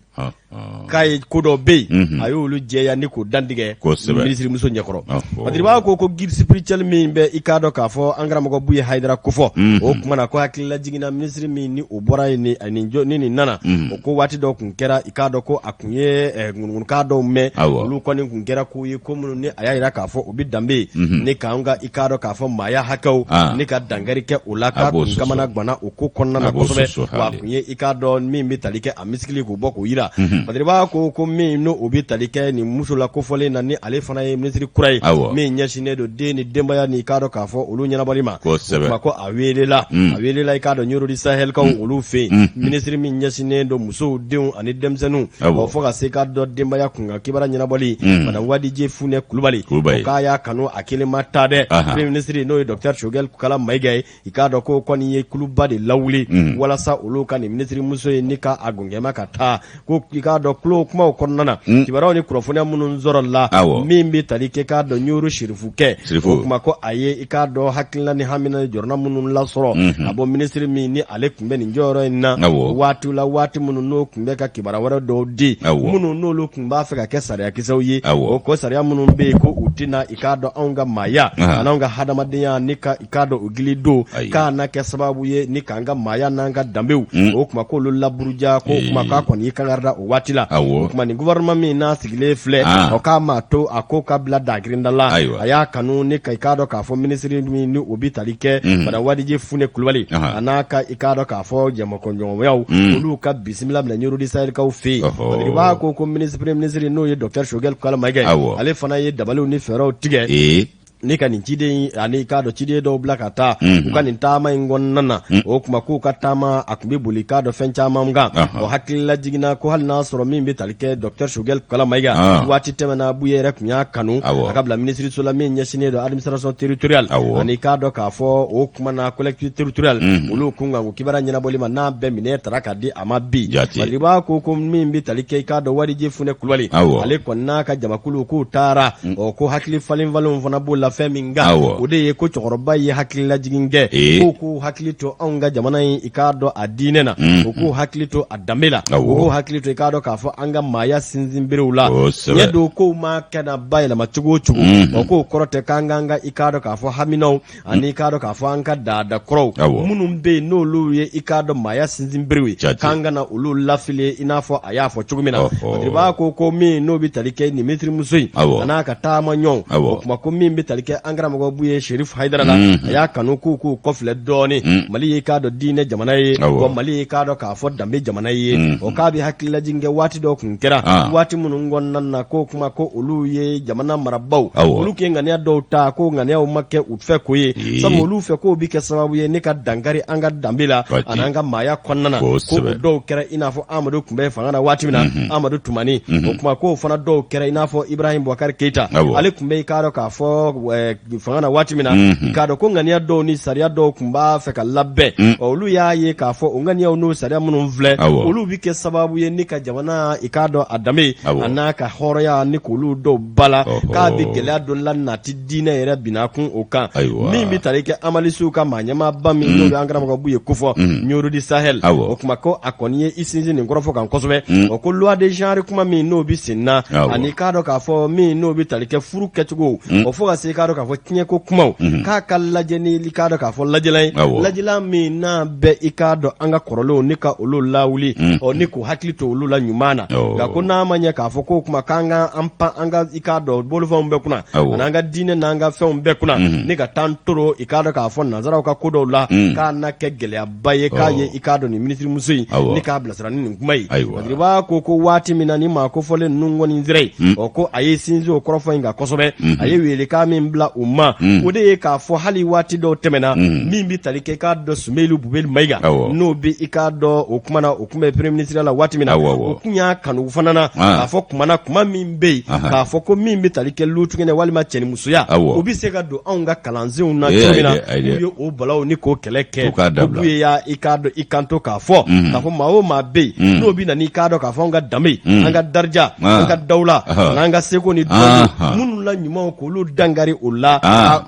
k'a ye ko dɔ bɛ yen a y'olu jɛya ni k'o dantigɛ minisirimuso ɲɛkɔrɔ Madiriba ko ko guide spirituel min bɛ i k'a dɔn k'a fɔ an karamɔgɔ Buye Hayidara kofɔ o tuma na ko hakilila jiginna minisiri min ni o bɔra yen ni nin nana o ko waati dɔ tun kɛra i k'a dɔn ko a tun ye ŋunuŋunukan dɔw mɛn olu kɔni tun kɛra ko ye ko minnu ni a y'a jira k'a fɔ u bɛ danbe ni k'an ka i k'a dɔn k'a fɔ maaya hakɛw ni ka dankari kɛ o la k'a tun kamana ganna o ko kɔnɔna na kosɛbɛ wa a tun ye i k'a dɔn min bɛ tali kɛ a misikili k'o bɔ k'o jira. Mayiga. Badiriba ko min n'o o bɛ tali kɛ nin muso la kofɔlen na, ni ale fana ye minisiri kura ye min ɲɛsinnen don den ni denbaya ni i k'a dɔn k'a fɔ olu ɲɛnabɔli ma, o ko a welela a welela i k'a dɔn Ɲoro du Sahelkaw olu fɛ yen, minisiri min ɲɛsinnen don musow, denw ani denmisɛnninw, ɔ fo ka se k'a dɔn denbaya kunkan kibaruya ɲɛnabɔli, madame Wadije Funɛ Kulubali, o k'a y'a kanu a kelen ma taa dɛ. Premier ministre n'o ye docteur Choguel Kokalla Mayiga ye, i k'a dɔn ko kɔni ye kuluba de lawuli walasa olu ka nin minisiri muso ye ni ka a gɔngɛma ka taa. Ko i k'a dɔn kulo kumaw kɔnɔna na, kibaruyaw ni kunnafoniya minnu sɔrɔla, min bɛ tali kɛ k'a dɔn Ɲoro Serifukɛ, o kuma ko a ye i k'a dɔn hakilina ni hamina ni jɔrɔna minnu lasɔrɔ ka bɔ minisiri min ni ale tun bɛ nin jɔyɔrɔ in na waati la, waati minnu n'o tun bɛ ka kibaruya wɛrɛ dɔw di, minnu n'olu tun b'a fɛ ka kɛ sariyakisɛw ye, o ko sariya minnu bɛ yen ko u tɛna i k'a dɔn anw ka maaya an'anw ka hadamadenya ni ka i k'a dɔn o gili don, k'a na kɛ sababu ye ni k'an ka maaya n'an ka danbew, o kuma k'olu laburuja. Ko kuma k'a kɔni y'i kangari da o waati la. O kuma nin gouvernement min n'a sigilen filɛ, o k'a ma to a ko ka bila dagirinda la, a y'a kanu ni ka i k'a dɔn k'a fɔ minisiri min ni o bɛ tali kɛ madame Wadije Funɛ Kulubali, a n'a ka i k'a dɔn k'a fɔ jɛmɔgɔɲɔgɔnyaw, olu ka bisimila minɛ Ɲoro du Sahelkaw fɛ yen. Badiriba ko ministre, premier ministre n'o ye docteur Choguel Kokalla Mayiga, ale fana ye dabaliw ni fɛɛrɛw tigɛ ni ka nin ciden ani k'a dɔn ciden dɔw bila ka taa u ka nin taama in kɔnɔna na. O kuma k'u ka taama a tun bɛ boli k'a dɔn fɛn caman kan. O hakilila jiginna ko hali n'a sɔrɔ min bɛ tali kɛ docteur Choguel Kokalla Mayiga, waati tɛmɛna Buye yɛrɛ tun y'a kanu a ka bila minisiriso la min ɲɛsinnen don administration territoriale ani k'a dɔn k'a fɔ o kuma na collectivité territoriale, olu kun kan ko kibaruya ɲɛnabɔli ma, n'a bɛɛ minɛ tara ka di a ma bi. Badiriba ko min bɛ tali kɛ i k'a dɔn Wadije Funɛ Kulubali, ale kɔni n'a ka jamakulu k'u taara. Ɔ ko hakili falen falenw fana b'o la fɛn min kan, o de ye ko cɛkɔrɔba ye hakililajigin kɛ k'u k'u hakili to anw ka jamana in i k'a dɔn a diinɛ na, u k'u hakili to a danbe la, u k'u hakili to i k'a dɔn k'a fɔ an ka maaya sinsinberew la. Ɲɛ don kow ma kɛ na bayɛlɛma cogo o cogo, o k'o kɔrɔ tɛ k'an k'an ka i k'a dɔn k'a fɔ haminaw ani i k'a dɔn k'a fɔ an ka laada kɔrɔw minnu bɛ yen n'olu ye i k'a dɔn maaya sinsinberew ye, k'an kana olu lafili i n'a fɔ a y'a fɔ cogo min na. Badiriba ko min n'o bɛ tali kɛ nin minisirimuso in a n'a ka taama ɲɔgɔn, o kuma ko min bɛ tali kɛ an karamɔgɔ Buye Serif Hayidara la, a y'a kanu k'u k'u kɔfilɛ dɔɔnin. Mali ye i k'a dɔn diinɛ jamana ye, wa Mali ye i k'a dɔn k'a fɔ danbe jamana ye. O k'a bɛ hakililajigin kɛ waati dɔ tun kɛra, waati minnu kɔnɔna na ko kuma ko olu ye jamana marabaw, olu tun ye ŋaniya dɔw ta, ko ŋaniyaw ma kɛ u fɛ ko ye, sabu olu fɛ k'o bɛ kɛ sababu ye ne ka dankari an ka danbe la ani an ka maaya kɔnɔna na. Ko o dɔw kɛra i n'a fɔ Amadu tun bɛ fanga na waati min na, Amadu Tumani, o kuma k'o fana dɔw kɛra i n'a fɔ Ibrahim Boubacar Keita, ale tun bɛ i k'a dɔn k'a fɔ fanga na waati min na, i k'a dɔn ko ŋaniya dɔw ni sariya dɔw tun b'a fɛ ka labɛn. Olu y'a ye k'a fɔ o ŋaniyaw n'o sariya minnu filɛ, olu bɛ kɛ sababu ye ni ka jamana i k'a dɔn a danbe a n'a ka hɔrɔnya ni k'olu dɔw ba la, k'a bɛ gɛlɛya dɔ la nati diinɛ yɛrɛ binna kun o kan. Min bɛ tali kɛ amalisiw ka maa ɲɛmaaba min n'o bɛ an karamɔgɔ Buye kofɔ Ɲoro du Sahel, o kuma ko a kɔni ye i sinsin nin kɔrɔfɔ kan kosɛbɛ. O ko loi de genre kuma min n'o bɛ sen na, ani k'a dɔn k'a fɔ min n'o bɛ tali kɛ furu kɛcogo o fo ka se i k'a dɔn k'a fɔ tiɲɛko kumaw, k'a ka lajɛ ni i k'a dɔn k'a fɔ lajɛlan ye, lajɛlan min n'a bɛ i k'a dɔn an ka kɔrɔlenw ni ka olu lawuli, ɔ ni k'u hakili to olu la ɲuman na. Nka ko n'a ma ɲɛ k'a fɔ k'o kuma k'an ka an pan an ka i k'a dɔn bolofɛnw bɛɛ kunna ani an ka diinɛ n'an ka fɛnw bɛɛ kunna ni ka taa toro i k'a dɔn k'a fɔ nansaraw ka ko dɔw la, k'a na kɛ gɛlɛyaba ye. K'a ye i k'a dɔn nin minisirimuso in ni k'a bilasira ni nin kuma ye. Badiriba ko waati min na ni maa kofɔlen ninnu kɔni sera yen, ɔ ko a ye sinsin o kɔrɔfɔ in kan kosɛbɛ. A ye welekan min bila u ma, o de ye k'a fɔ hali waati dɔw tɛmɛna, min bɛ tali kɛ i k'a dɔn Sumeyilu Bubeli Mayiga, n'o bɛ i k'a dɔn o kuma na, o tun bɛ premier ministre la waati min na, o tun y'a kanu fana na k'a fɔ kuma na kuma min bɛ yen k'a fɔ ko min bɛ tali kɛ lutuɲɛnɛ walima cɛnimusoya, o bɛ se ka don anw ka kalansenw na cogo min na. U ye o balaw ni k'o kɛlɛ kɛ. Ko Buye y'a i k'a dɔn i kanto k'a fɔ k'a fɔ maa o maa bɛ yen n'o bɛ na n'i k'a dɔn k'a fɔ anw ka danbe, an ka darija, an ka dawula, an'an ka seko ni dɔnko minnu la ɲumanw, k'olu dankari o la,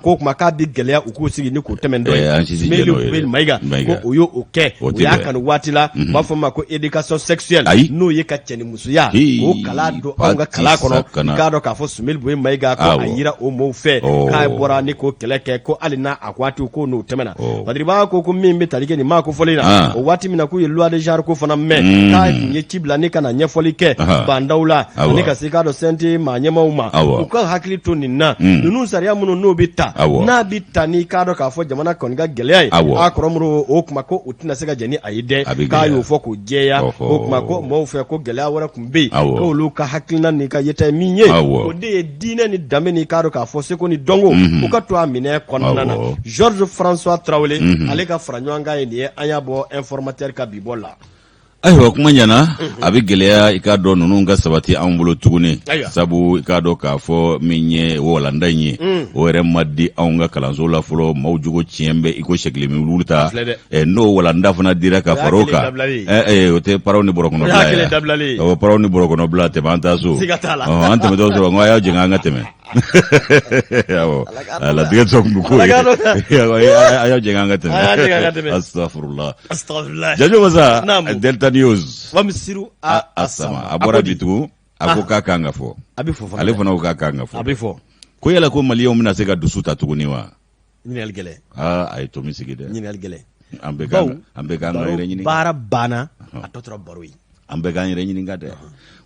k'o kuma k'a bɛ gɛlɛya u k'u sigi ni k'o tɛmɛ dɔ ye. Sumeyilu Bubeli Mayiga ko o y'o kɛ, o y'a kanu waati la, u b'a fɔ ma ko éducation sexuelle, n'o ye ka cɛnimusoya k'o kalan don anw ka kalan kɔnɔ. I k'a dɔn k'a fɔ Sumeyilu Bubeli Mayiga ko a yira o mɔɔw fɛ k'a bɔra ni k'o kɛlɛ kɛ, ko hali n'a a waati ko n'o tɛmɛna. Badiriba ko min bɛ tali kɛ nin maa kofɔlen na, o waati min na k'u ye loi de genre ko fana mɛn, k'a tun ye ci bila ni ka na ɲɛfɔli kɛ bandaw la ani ka se k'a dɔn CNT maa ɲɛmaaw ma, u ka hakili to nin na ninnu. sariya minnu n'o bɛ ta n'a bɛ ta n'i k'a dɔn k'a fɔ jamana kɔni ka gɛlɛya ye a kɔrɔ Modibo o kuma ko u tɛna se ka jɛn ni a ye dɛ k'a y'o fɔ k'o jɛya o kuma ko maaw fɛ ko gɛlɛya wɛrɛ tun bɛ yen k'olu ka hakilina n'i ka yeta ye min ye o de ye diinɛ ni danbe n'i k'a dɔn k'a fɔ seko ni dɔnko u ka to a minɛ kɔnɔna na Georges François Traoré ale ka fara ɲɔgɔn kan ye nin ye an y'a bɔ Informateur ka bi bɔ la. Ayiwa kuma ɲɛna a bɛ gɛlɛya i k'a dɔn ninnu ka sabati anw bolo tuguni sabu i k'a dɔn k'a fɔ min ye walanda in ye o yɛrɛ ma di anw ka kalanso la fɔlɔ maaw jogo tiɲɛ bɛ i ko sɛgɛlɛmi wulu ta n'o walanda fana dira ka fara o kan o tɛ paraw ni bɔrɔkɔnɔbila paraw ni bɔrɔkɔnɔbila tɛmɛ an taa so an tɛmɛtɔ sɔrɔ n ko a y'a jigin an ka tɛmɛ awɔ latigɛ sɔn kun bɛ k'o ye a y'aw jɛngɛ an ka tɛmɛ astafurula Janjo masa Delta News Asama a bɔra bi tugun a ko k'a kan ka fɔ a bɛ fɔ ale fana ko k'a kan ka fɔ a bɛ fɔ ko yala ko maliyɛnw bɛna se ka dusu ta tuguni wa ɲininkali gɛlɛn aa a ye tomi sigi dɛ ɲininkali gɛlɛn an bɛ k'an an bɛ k'an yɛrɛ ɲininka baara banna a tɔ tora baro ye an bɛ k'an yɛrɛ ɲininka dɛ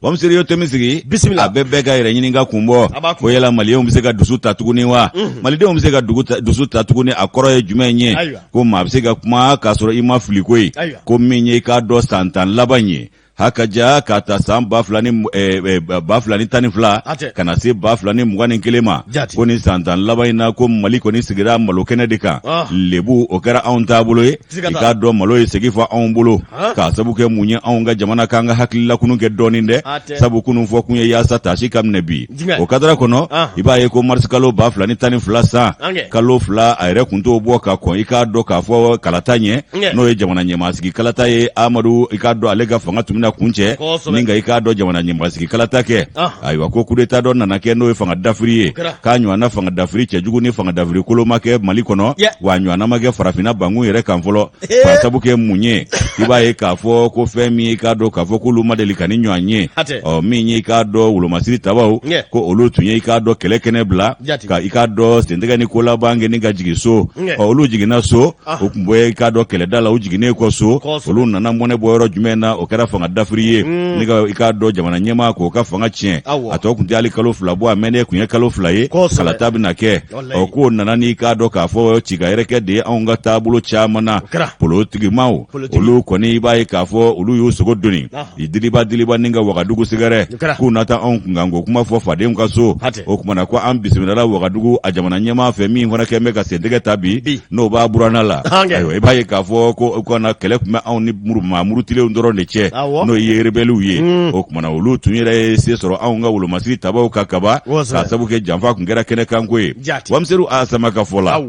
Wamisiri ye tomi sigi bisimila a bɛ bɛɛ ka yɛrɛ ɲininka kun bɔ ko yala maliyɛnw bɛ se ka dusu ta tuguni wa malidenw bɛ se ka dusu ta tuguni a kɔrɔ ye jumɛn ye ko maa bɛ se ka kuma k'a sɔrɔ i ma fili koyi ko min ye i k'a dɔn san 10 laban ye hakaja k'a ta san 2012 ka na se 2021 ma ko ni san 10 laban in na ko mali kɔni sigira malo kɛnɛ de kan ah. lebu o kɛra anw taabolo ye i k'a dɔn malo ye segi fa anw bolo k'a sabu kɛ mun ye anw ka jamana k'an ka hakililakunu kɛ dɔɔnin dɛ sabu kunun fɔ kun ye yaasa taasi ka minɛ bi o kadara kɔnɔ ah. i b'a ye ko marisikalo 2012 san kalo 2 a yɛrɛ kun t'o bɔ ka kɔn i k'a dɔn k'a fɔ kalata ɲɛ n'o ye jamana ɲɛmaasigi kalata ye amadu i k'a dɔn ale ka fanga tun bɛna kuncɛ ni ka i k'a dɔn jamana ɲɛmaasigi kalata kɛ ah. ayiwa ko kudeta dɔ nana kɛ n'o ye fanga dafiri ye k'a ɲɔgɔnna fanga dafiri cɛjugu ni fanga dafiri kolon ma kɛ mali kɔnɔ wa a ɲɔgɔnna ma kɛ farafinna bankun yɛrɛ kan fɔlɔ k'a sabu kɛ mun ye i b'a ye k'a fɔ ko fɛn min i k'a dɔn k'a fɔ k'olu ma deli ka nin ɲɔgɔn ye ɔ min ye i k'a dɔn wolomasiri tabaw ko olu tun ye i k'a dɔn kɛlɛ kɛnɛ bila ka i k'a dɔn sentigɛ ni kolaban kɛ ni ka jigin so ɔ olu jiginna so o tun bɔ i k'a dɔn kɛlɛda la u jiginnen kɔ so olu nana mɔnɛ bɔ yɔrɔ jumɛn na o kɛra fanga dafiri ye mm. ni ka i k'a dɔn jamana ɲɛmaa k'o ka fanga tiɲɛ a tɔ tun tɛ hali kalo 2 bɔ a mɛnnen tun ye kalo 2 ye kalata bɛna kɛ ɔ k'o nana n'i k'a dɔn k'a fɔ ci ka yɛrɛkɛ de ye anw ka taabolo caman na polotigimaw olu kɔni i b'a ye k'a fɔ olu y'u sogo doni i diliba diliba ni ka wagadugu sɛgɛrɛ k'u na taa anw kunkanko kuma fɔ fadenw ka so o tuma na ko an bisimilala wagadugu a jamana ɲɛmaa fɛ min fana kɛn bɛ ka sentigɛ ta bi n'o b'a buranna la ayiwa i b'a ye k'a fɔ ko o kana kɛlɛ tun bɛ anw ni maa murutilenw dɔrɔn de cɛ n'o ye rebɛliw ye mm. o tuma na olu tun yɛrɛ ye se sɔrɔ anw ka wolomasiri tabaw kan kaban k'a sabu kɛ janfa tun kɛra kɛnɛkanko ye wamiseru a sama ka fɔ la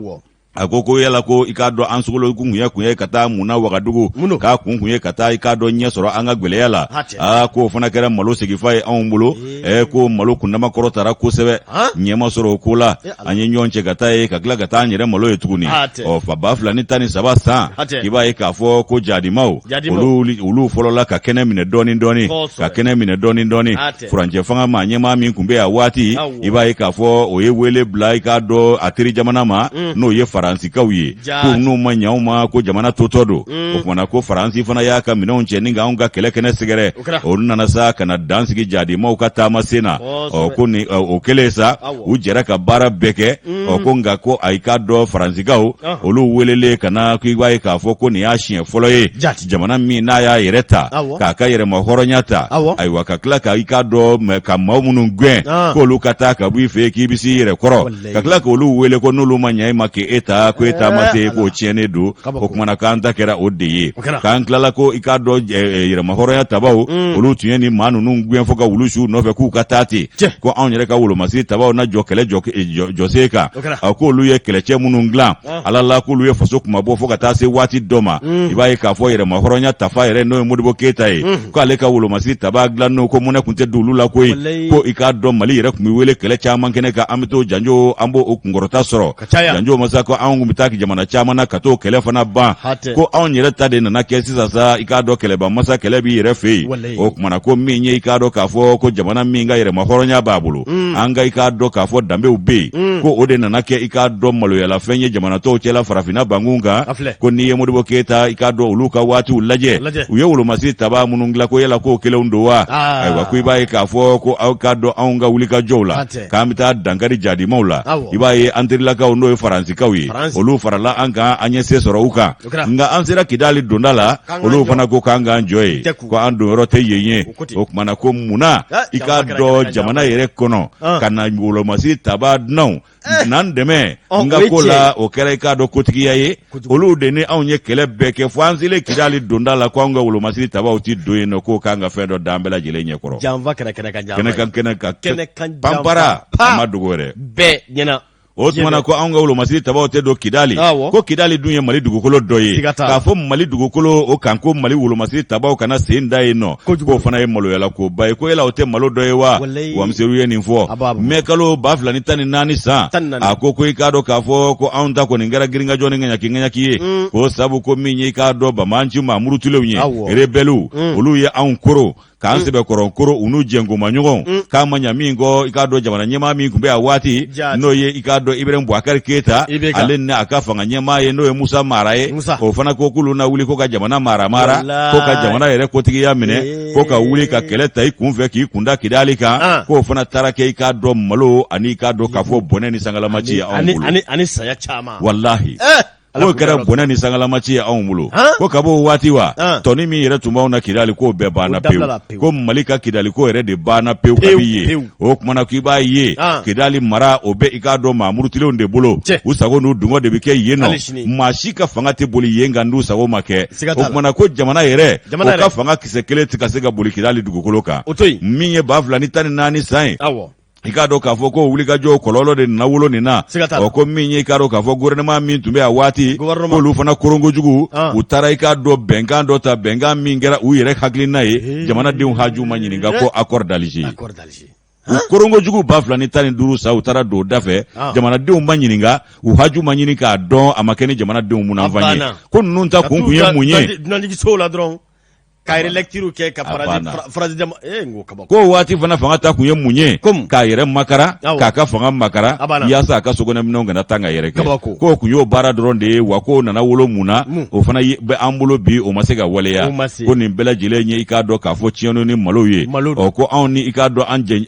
a ko ko yala ko i k'a dɔn an sogolo kun ye kun ye ka taa mun na wagadugu k'a kun kun ye ka taa i k'a dɔn ɲɛ sɔrɔ an ka gwɛlɛya la aa k'o fana kɛra malo segifa ye anw bolo ɛ ko malo kundama kɔrɔtara kosɛbɛ ɲɛ ma sɔrɔ o ko la an ye ɲɔgɔn cɛ ka taa ye ka tila ka taa an yɛrɛ malo ye tuguni ɔ fa 2013 san i b'a ye k'a fɔ ko jadimaw olu fɔlɔla ka kɛnɛ minɛ dɔɔni dɔɔni ka kɛnɛ minɛ dɔɔni dɔɔni furancɛ fanga maa ɲɛmaa min tun bɛ a waati i b'a ye k'a fɔ o ye wele bila i k'a dɔn a teri jamana ma mm. n'o ye faransikaw ye ko n'u ma ɲɛ anw ma ko jamana totɔ don mm. o kumana ko faransi fana y'a ka minɛnw cɛ ni k'anw ka kɛlɛ kɛnɛ sɛgɛrɛ olu nana sa ka na dan sigi jadimaw ka taama sen na ɔ ko ni o kɛlen sa u jɛra ka baara bɛɛ kɛ mm. ɔ ko nka ko a i k'a dɔn faransikaw ah. olu welelen ka na ko i b'a ye k'a fɔ ko nin y'a siɲɛ fɔlɔ ye jamana min n'a y'a yɛrɛ ta k'a ka yɛrɛma hɔrɔnya ta ayiwa ka tila ka i k'a dɔn ka maaw minnu gɛn ah. k'olu ka taa ka bɔ i fɛ yen k'i bɛ s'i yɛrɛ kɔrɔ ka tila k'olu wele ko n'olu ma ɲɛ i ma k'e ta ko e taama se k'o tiɲɛnen don o kumana k'an ta kɛra o de ye k'an tilala ko i k'a dɔn yɛrɛma hɔrɔnya tabaw mm. olu tun ye nin maa ninnu gɛn fo ka wulu su nɔfɛ k'u ka taa ten ko anw yɛrɛ ka wolomasiri tabaw na jɔ kɛlɛ jɔsen kan a k'olu ye kɛlɛcɛ minnu dilan ah. ala la k'olu ye faso kunmabɔ fo ka taa se waati dɔ ma mm. i b'a ye k'a fɔ yɛrɛma hɔrɔnya tafa yɛrɛ n'o ye modibo keyita ye mm. k'ale ka wolomasiri taba dilan n'o ko mɔnɛ tun tɛ don olu la koyi ko i k'a dɔn mali yɛrɛ tun bɛ wele kɛlɛ caman kɛnɛ kan an bɛ t'o janjo an b'o kunkɔrɔta sɔrɔ janjo masa ko anw tun bɛ taa jamana caman na ka t'o kɛlɛ fana ban ko anw yɛrɛ ta de nana kɛ sisan sa i k'a dɔn kɛlɛba masa kɛlɛ b'i yɛrɛ fɛ yen o kumana ko min ye i k'a dɔn k'a fɔ ko jamana min ka yɛrɛmahɔrɔnya b'a bolo an ka i k'a dɔn k'a fɔ danbew bɛ yen ko o de nana kɛ i k'a dɔn maloyalafɛn ye jamana tɔw cɛla farafinna bankun kan ko n'i ye modibo keyita i k'a dɔn olu ka waatiw lajɛ u ye wolomasiri tabaa minnu dilan ko yala k'o kelenw don wa ayiwa ko i b'a ye k'a fɔ ko aw k'a dɔn anw ka wulikajɔw la k'an bɛ taa dankari jadimaw la i b'a ye an terilakaw n'o ye faransikaw ye olu farala an kan an ye se sɔrɔ u kan nka an sera kidali donda la olu fana ko k'an k'an jɔ yen ko an donyɔrɔ tɛ yen ye o kumana ko munna i k'a dɔn jamana yɛrɛ kɔnɔ ka na wolomasiri tabaa dunanw n'an dɛmɛ n ka ko la o kɛra i k'a dɔn kotigiya ye olu de ni anw ye kɛlɛ bɛɛ kɛ fo an selen kidali donda la ko anw ka wolomasiri tabaw ti don yen nɔ k'o k'an ka fɛn dɔ da an bɛɛ lajɛlen ɲɛkɔrɔ janfa kɛra kɛnɛ kan janfa kɛnɛ kan kɛnɛ kan kɛnɛ kan panpara a ma dogo yɛrɛ bɛɛ ɲɛna o tuma na ko anw ka wolomasiri tabaw tɛ don kidali ko kidali dun ye mali dugukolo dɔ ye k'a fɔ mali dugukolo o kan ko mali wolomasiri tabaw kana sen da yen nɔ k'o fana ye maloyala koba ye ko yala o tɛ malo dɔ ye wa wamiseru ye nin fɔ mɛ kalo 2014 san a ko ko i k'a dɔn k'a fɔ ko anw ta kɔni kɛra girinkajɔ ni ŋaɲaki ŋaɲaki ye ko sabu ko min ye i k'a dɔn banbaanci maa murutilenw ye rebɛliw olu ye anw koron k'an sɛbɛkɔrɔ koron u n'u jɛnkomaɲɔgɔnw k'a ma ɲa min kɔ i k'a dɔn jamana ɲɛmaa min tun bɛ a waati n'o ye i k'a dɔn Ibrahim Boubacar Keita ale ni a ka fanga ɲɛmaa ye n'o ye Musa Mara ye o fana ko k'olu na wuli ko ka jamana mara mara ko ka jamana yɛrɛ kotigiya minɛ ko ka wuli ka kɛlɛ ta i kunfɛ k'i kunda Kidali kan k'o fana taara kɛ i k'a dɔn malo ani i k'a dɔn k'a fɔ bɔnɛ ni sangalamaci ye anw bolo ani saya caman walahi k'o kɛra bɔnɛ ni sangalamaci ye anw bolo ko ka b'o waati wa tɔni min yɛrɛ tun b'anw na kidali k'o bɛɛ banna pewu ko mali ka kidali ko yɛrɛ de banna pewu kabi yen o kumana k'i b'a ye kidali mara o bɛ i k'a dɔn maa murutilenw de bolo u sago n'u dungɔ de bɛ kɛ yen nɔ maa si ka fanga tɛ boli yen kan n'u sago ma kɛ o kumana ko jamana yɛrɛ o ka fanga kisɛ kelen tɛ ka se ka boli kidali dugukolo kan min ye 2014 san ye i k'a dɔn k'a fɔ ko wulikajɔ kɔlɔlɔ de nana wolo nin na ɔ ko min ye i k'a dɔn k'a fɔ gouvernement min tun bɛ a waati k'olu fana koron kojugu ah. u taara i k'a dɔn bɛnkan dɔ ta bɛnkan min kɛra u yɛrɛ hakilina ye jamanadenw haju ma ɲininka ko accord d'Alger u koron kojugu 2015 san u taara don o da fɛ ah. jamanadenw ma ɲininka u haju ma ɲini k'a dɔn a ma kɛ ni jamanadenw munanfan ye ko ninnu ta kun kun ye mun ye dunanjiginsow la dɔrɔn ka relecture kɛ ka phrase jama eh n ko kabako ko waati fana fanga ta kun ye mun ye k'a yɛrɛ makara k'a ka fanga makara yaasa a ka sokɔnɔminɛnw kana taa ka yɛrɛ kɛ k'o kun y'o baara dɔrɔn de ye wa k'o nana wolo mun na o fana bɛ an bolo bi o ma se ka waleya ko nin bɛɛ lajɛlen ye i k'a dɔn k'a fɔ tiɲɛni ni malo ye ɔ ko anw ni i k'a dɔn an jɛ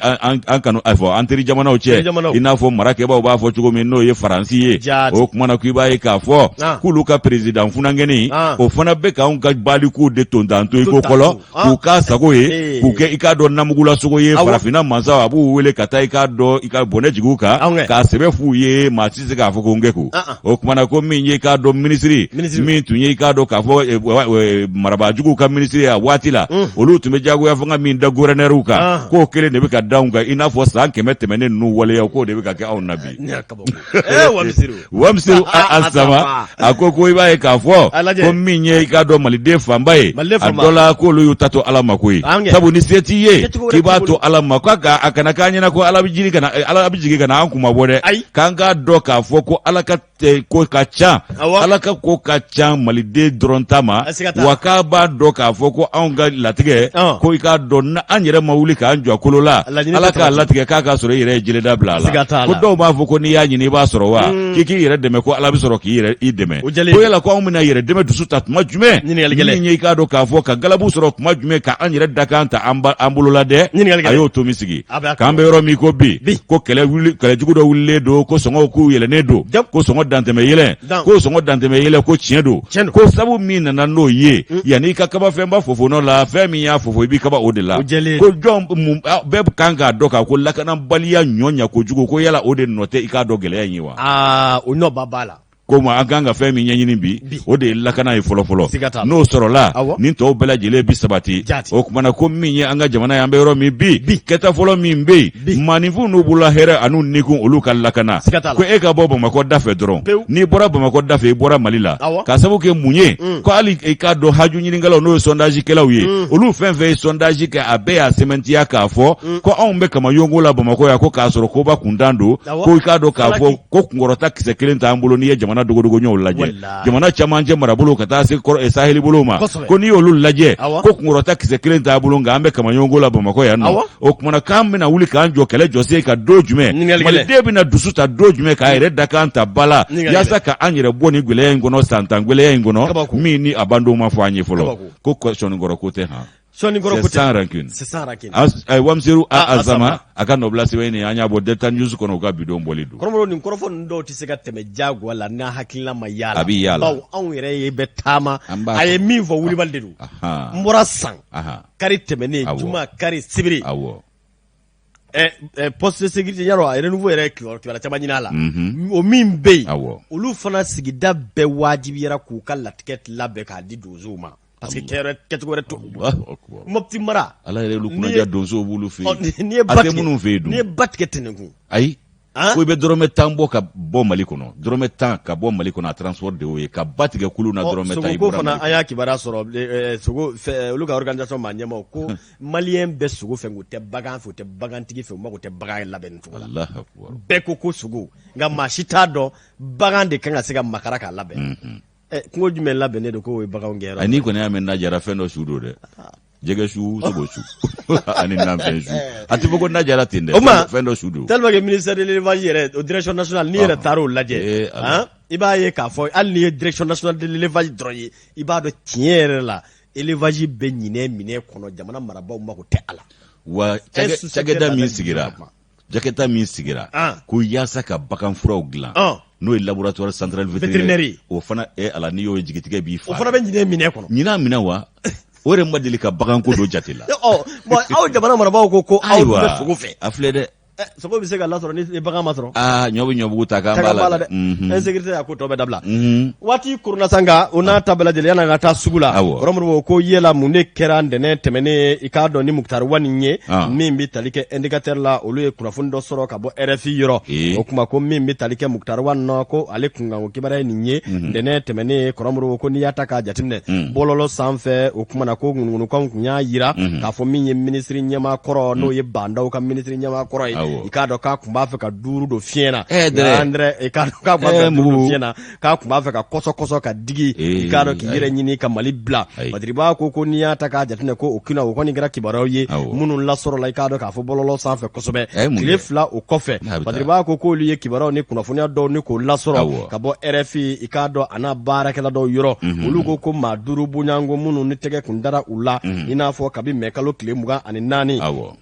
an kanu a fɔ an teri jamanaw cɛ i n'a fɔ marakɛbaaw b'a fɔ cogo min n'o ye faransi ye o kuma na k'i b'a ye k'a fɔ k'olu ka perezidan funankɛnin o fana bɛ k'anw ka balikuw de tontanto i ko kɔlɔ k'u k'a sago ye k'u kɛ i k'a dɔn namugulasogo ye farafinna mansaw a b'u wele ka taa i k'a dɔn i ka bɔnɛ jigin u kan k'a sɛbɛ f'u ye maa si tɛ se k'a fɔ ko n kɛ ko o kuma na ko min ye i k'a dɔn minisiri min tun ye i k'a dɔn k'a fɔ eh, eh, marabaajuguw ka minisiri a waati la olu tun bɛ jagoya fanga min da guvɛrɛnɛriw kan ah. k'o kelen de bɛ ka da anw kan i n'a fɔ san 100 tɛmɛnen ninnu waleyaw k'o de bɛ ka kɛ anw na bi wamiseru asama a ko ko i b'a ye k'a fɔ ko min ye i k'a dɔn maliden fanba ye a dɔ la k'olu y'u ta to ala ma koyi sabu ni se t'i ye k'i b'a to ala ma k'a ka a kana k'an ɲɛna ko ala bɛ jigin ka na ala bɛ jigin ka na an kunmabɔ dɛ k'an k'a dɔn k'a fɔ ko ala ka ko ka ca ala ka ko ka ca maliden dɔrɔn ta ma wa k'a b'a dɔn k'a fɔ ko anw ka latigɛ ko i k'a dɔn an yɛrɛ ma wuli k'an jɔ kolo la ala k'a latigɛ k'a k'a sɔrɔ i yɛrɛ ye jeleda bila a la ko dɔw b'a fɔ ko n'i y'a ɲini i b'a sɔrɔ wa mm. k'i k'i yɛrɛ dɛmɛ ko ala bɛ sɔrɔ k'i yɛrɛ i dɛmɛ ko yala ko anw bɛna yɛrɛ dɛmɛ dusu ta tuma jumɛn min ye i k'a dɔn k'a fɔ ka galabu sɔrɔ tuma jumɛn ka an yɛrɛ dakan ta an bolo la dɛ a y'o tomi sigi k'an bɛ yɔrɔ min ko bi ko kɛlɛ wuli kɛlɛjugu dɔ wulilen don ko sɔngɔw k'u yɛlɛnnen don ko sɔngɔ dantɛmɛ yɛlɛn ko sɔngɔ dantɛmɛ yɛlɛn ko tiɲɛ don ko sabu min nana n'o ye mm. yanni i ka kaba fɛnba fofonɔ la fɛn min y'a fofo i b'i kaba o de la ko jɔn bɛɛ kan k'a dɔn k'a ko lakanabaliya ɲɔ ɲa kojugu ko yala o de nɔ tɛ i k'a dɔn gɛlɛya in ye wa o nɔba b'a la ko ma an kan ka fɛn min ɲɛɲini bi o de ye lakana ye fɔlɔfɔlɔ n'o sɔrɔla nin tɔw bɛɛ lajɛlen bi sabati o kumana ko min ye an ka jamana ye an bɛ yɔrɔ min bi kɛta fɔlɔ min bɛ yen maaninfinw n'u bolola hɛrɛ an'u nikun olu ka lakana ko e ka bɔ bamakɔ da fɛ dɔrɔn n'i bɔra bamakɔ da fɛ i bɔra mali la k'a sababu kɛ mun ye mm. ko hali i k'a dɔn haju ɲininkalaw n'o ye sondage kɛlaw ye mm. olu fɛn fɛn ye sondage kɛ a bɛɛ y'a sɛmɛntiya k'a fɔ mm. ko anw bɛ kamayongo la bamakɔ yan ko k'a sɔrɔ koba kuntan don ko i k'a dɔn k'a fɔ ko kunkɔrɔta kisɛ kelen t'an bolo n'i ye jamana jamana dogodogoɲɔw lajɛ jamana camancɛ marabolo ka taa se saheli bolo ma ko n'i y'olu lajɛ ko kunkɔrɔta kisɛ kelen t'a bolo nka an bɛ kamaɲɔgɔnko la bamakɔ yan nɔ o kumana k'an bɛna wuli k'an jɔ kɛlɛ jɔsen kan don jumɛn maliden bɛna dusu ta don jumɛn k'a yɛrɛ dakan ta ba la yaasa ka an yɛrɛ bɔ nin gɛlɛya in kɔnɔ san tan gɛlɛya in kɔnɔ min ni a bandon ma fɔ an ye fɔlɔ ko sɔnnikɔrɔ ko tɛ han Sɔnnikɔrɔ ko tɛ sans rancune c'est sans rancune Wamseru a Azama a ka nɔbila sɛbɛn nin an y'a bɔ Delta News kɔnɔ u ka bi don bɔli don kɔrɔmɔrɔ nin kɔrɔfɔ ninnu dɔw tɛ se ka tɛmɛ diyagoya la n'a hakilina ma y'a la a bɛ y'a la bawo anw yɛrɛ ye bɛ taama a ye min fɔ wulibali de don n bɔra san kari tɛmɛnen juma kari sibiri awɔ poste de sécurité yarɔ a renouveau yɛrɛ kibaruya caman ɲini a la o min bɛ yen olu fana sigida bɛɛ wajibiyara k'u ka latigɛ labɛn k'a di donsow ma parce que kɛcogo wɛrɛ t'u bolo Mopti mara ala yɛrɛ olu kunnaja donsow b'olu fɛ yen n'i ye ba tigɛ minnu fɛ yen dun n'i ye ba tigɛ tɛnɛnkun ayi ko i bɛ dɔrɔmɛ 10 bɔ ka bɔ Mali kɔnɔ dɔrɔmɛ 10 ka bɔ Mali kɔnɔ a transport de y'o ye ka ba tigɛ kulun na dɔrɔmɛ 10 i bɔra fana an y'a kibaruya sɔrɔ sogo olu ka organisation maa ɲɛmaaw ko maliyɛn bɛ sogo fɛ u tɛ bagan fɛ u tɛ bagantigi fɛ u mago tɛ bagan labɛnni cogo la bɛɛ ko ko sogo nka maa si t'a dɔn bagan de kan ka se ka makara k'a labɛn kungo jumɛn labɛnnen don k'o ye baganw gɛnyɔrɔ n'i kɔni y'a mɛn na jara fɛn dɔ su don dɛ jɛgɛ su sogo su ani nafɛn su a tɛ fɔ ko na jara ten dɛ o ma fɛn dɔ su don tellement que ministère de l'élevage yɛrɛ o direction nationale n'i yɛrɛ taara o lajɛ i b'a ye k'a fɔ hali n'i ye direction nationale de l'élevage dɔrɔn ye i b'a dɔn tiɲɛ yɛrɛ la élevage bɛ ɲinɛ minɛ kɔnɔ jamana marabaaw mako tɛ a la wa cakɛda min sigira cakɛda min sigira ko yaasa ka baganfuraw dilan n'o ye laboratoire central vétérinaire o fana e ala n'i y'o ye jigitigɛ b'i fa o fana bɛ ɲinɛ minɛ kɔnɔ ɲinɛ minɛ wa o yɛrɛ ma deli ka baganko don jate la ɔ bon aw jamana marabaaw ko ko aw bɛ sogo fɛ a filɛ dɛ sogo bɛ se ka lasɔrɔ ni bagan ma sɔrɔ aa ɲɔ bɛ ɲɔbugu ta k'an b'a la dɛ insécurité y'a ko tɔ bɛɛ dabila waati koronna sa nka o n'a ta bɛɛ lajɛlen yan'an ka taa sugu la kɔrɔ Modibo ko yala mun de kɛra ntɛnɛn tɛmɛnen i k'a dɔn ni Mukutari Wani ye min bɛ tali kɛ indicateur la olu ye kunnafoni dɔ sɔrɔ ka bɔ RFI yɔrɔ o kuma ko min bɛ tali kɛ Mukutari Wani nɔ ko ale kunkanko kibaruya ye nin ye ntɛnɛn tɛmɛnen kɔrɔ Modibo ko n'i y'a ta k'a jateminɛ bɔlɔlɔ sanfɛ o kuma na ko ŋunuŋunukanw tun y'a jira k'a fɔ min ye minisiri ɲɛmaa kɔrɔ n'o ye Ba Ndaw ka minisiri ɲɛmaa kɔrɔ ye i k'a dɔn k'a tun b'a fɛ ka duuru don fiɲɛ na i k'a dɔn k'a tun b'a fɛ ka duuru don fiɲɛ na k'a tun b'a fɛ ka kɔsɔkɔsɔ ka digi i k'a dɔn k'i yɛrɛ ɲini ka Mali bila Badiriba ko n'i y'a ta k'a jateminɛ ko o kina o kɔni kɛra kibaruyaw ye minnu lasɔrɔla i k'a dɔn k'a fɔ bɔlɔlɔ sanfɛ kosɛbɛ tile 2 o kɔfɛ Badiriba ko k'olu ye kibaruyaw ni kunnafoniya dɔw ni k'o lasɔrɔ ka bɔ RFI i k'a dɔn a n'a baarakɛla dɔw yɔrɔ olu ko ko maa duuru bonyanko minnu ni tɛgɛ kun dara u la i n'a fɔ kabi mɛkalo tile 24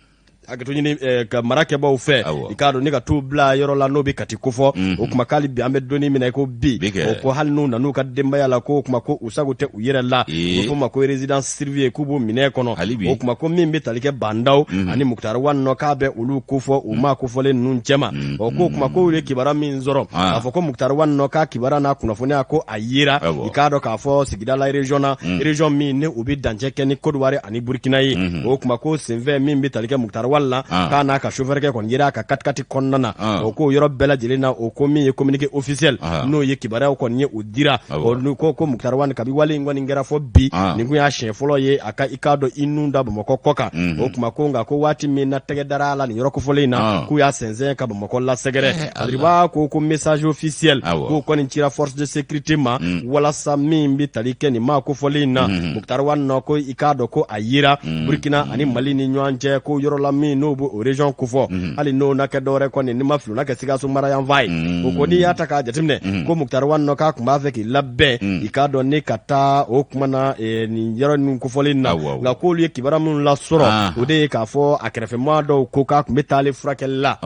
hakɛto ɲini ka mara kɛbaw fɛ i k'a dɔn ni ka t'u bila yɔrɔ la n'o bɛ Kati kofɔ o kuma k'ale bi an bɛ don min na i ko bi o ko hali n'u nan'u ka denbaya la ko o kuma ko u sago tɛ u yɛrɛ la u f'o ma ko résidence surveillée k'u b'o minɛ kɔnɔ o kuma ko min bɛ tali kɛ Ba Ndaw ani Mukutari Wani nɔ k'a bɛ olu kofɔ u maa kofɔlen ninnu cɛma o ko kuma ko ye kibaruya min sɔrɔ k'a fɔ ko Mukutari Wani nɔ k'a kibaruya n'a kunnafoniya ko a yera i k'a dɔn k'a fɔ sigida la région na région min ni u bɛ dancɛ kɛ ni Côte d'Ivoire ani Burkina ye o kuma ko senfɛ min bɛ tali kɛ Mukutari Wani la k'a n'a ka chauffeur kɛ kɔni yera a ka quatre-quatre kɔnɔna na o ko yɔrɔ bɛɛ lajɛlen na o ko min ye communiqué officiel n'o ye kibaruyaw kɔni ye o dira o ko ko Mukutari Wani kabi wale in kɔni kɛra fɔ bi nin kun y'a siɲɛ fɔlɔ ye a ka i k'a dɔn i nun da Bamakɔ kɔ kan o kuma ko nka ko waati min na tɛgɛ dara a la nin yɔrɔ kofɔlen in na k'u y'a sɛnsɛn ka Bamakɔ lasɛgɛrɛ Badiriba ko ko message officiel k'o kɔni cira force de sécurité ma walasa min bɛ tali kɛ nin maa kofɔlen in na Mukutari Wani nɔ ko i k'a dɔn ko a yera Burkina ani Mali ni ɲɔgɔn cɛ ko yɔrɔ la min n'o b'o o région kofɔ hali n'o na kɛ dɔwɛrɛ kɔni ni ma fili o na kɛ Sikaso mara yanfan ye o ko n'i y'a ta k'a jateminɛ ko Mukutari Wani nɔ k'a tun b'a fɛ k'i labɛn i k'a dɔn ni ka taa o kuma na nin yɔrɔ ninnu kofɔlen na nka k'olu ye kibaruya minnu lasɔrɔ o de ye k'a fɔ a kɛrɛfɛmaa dɔw ko k'a tun bɛ taalen furakɛli la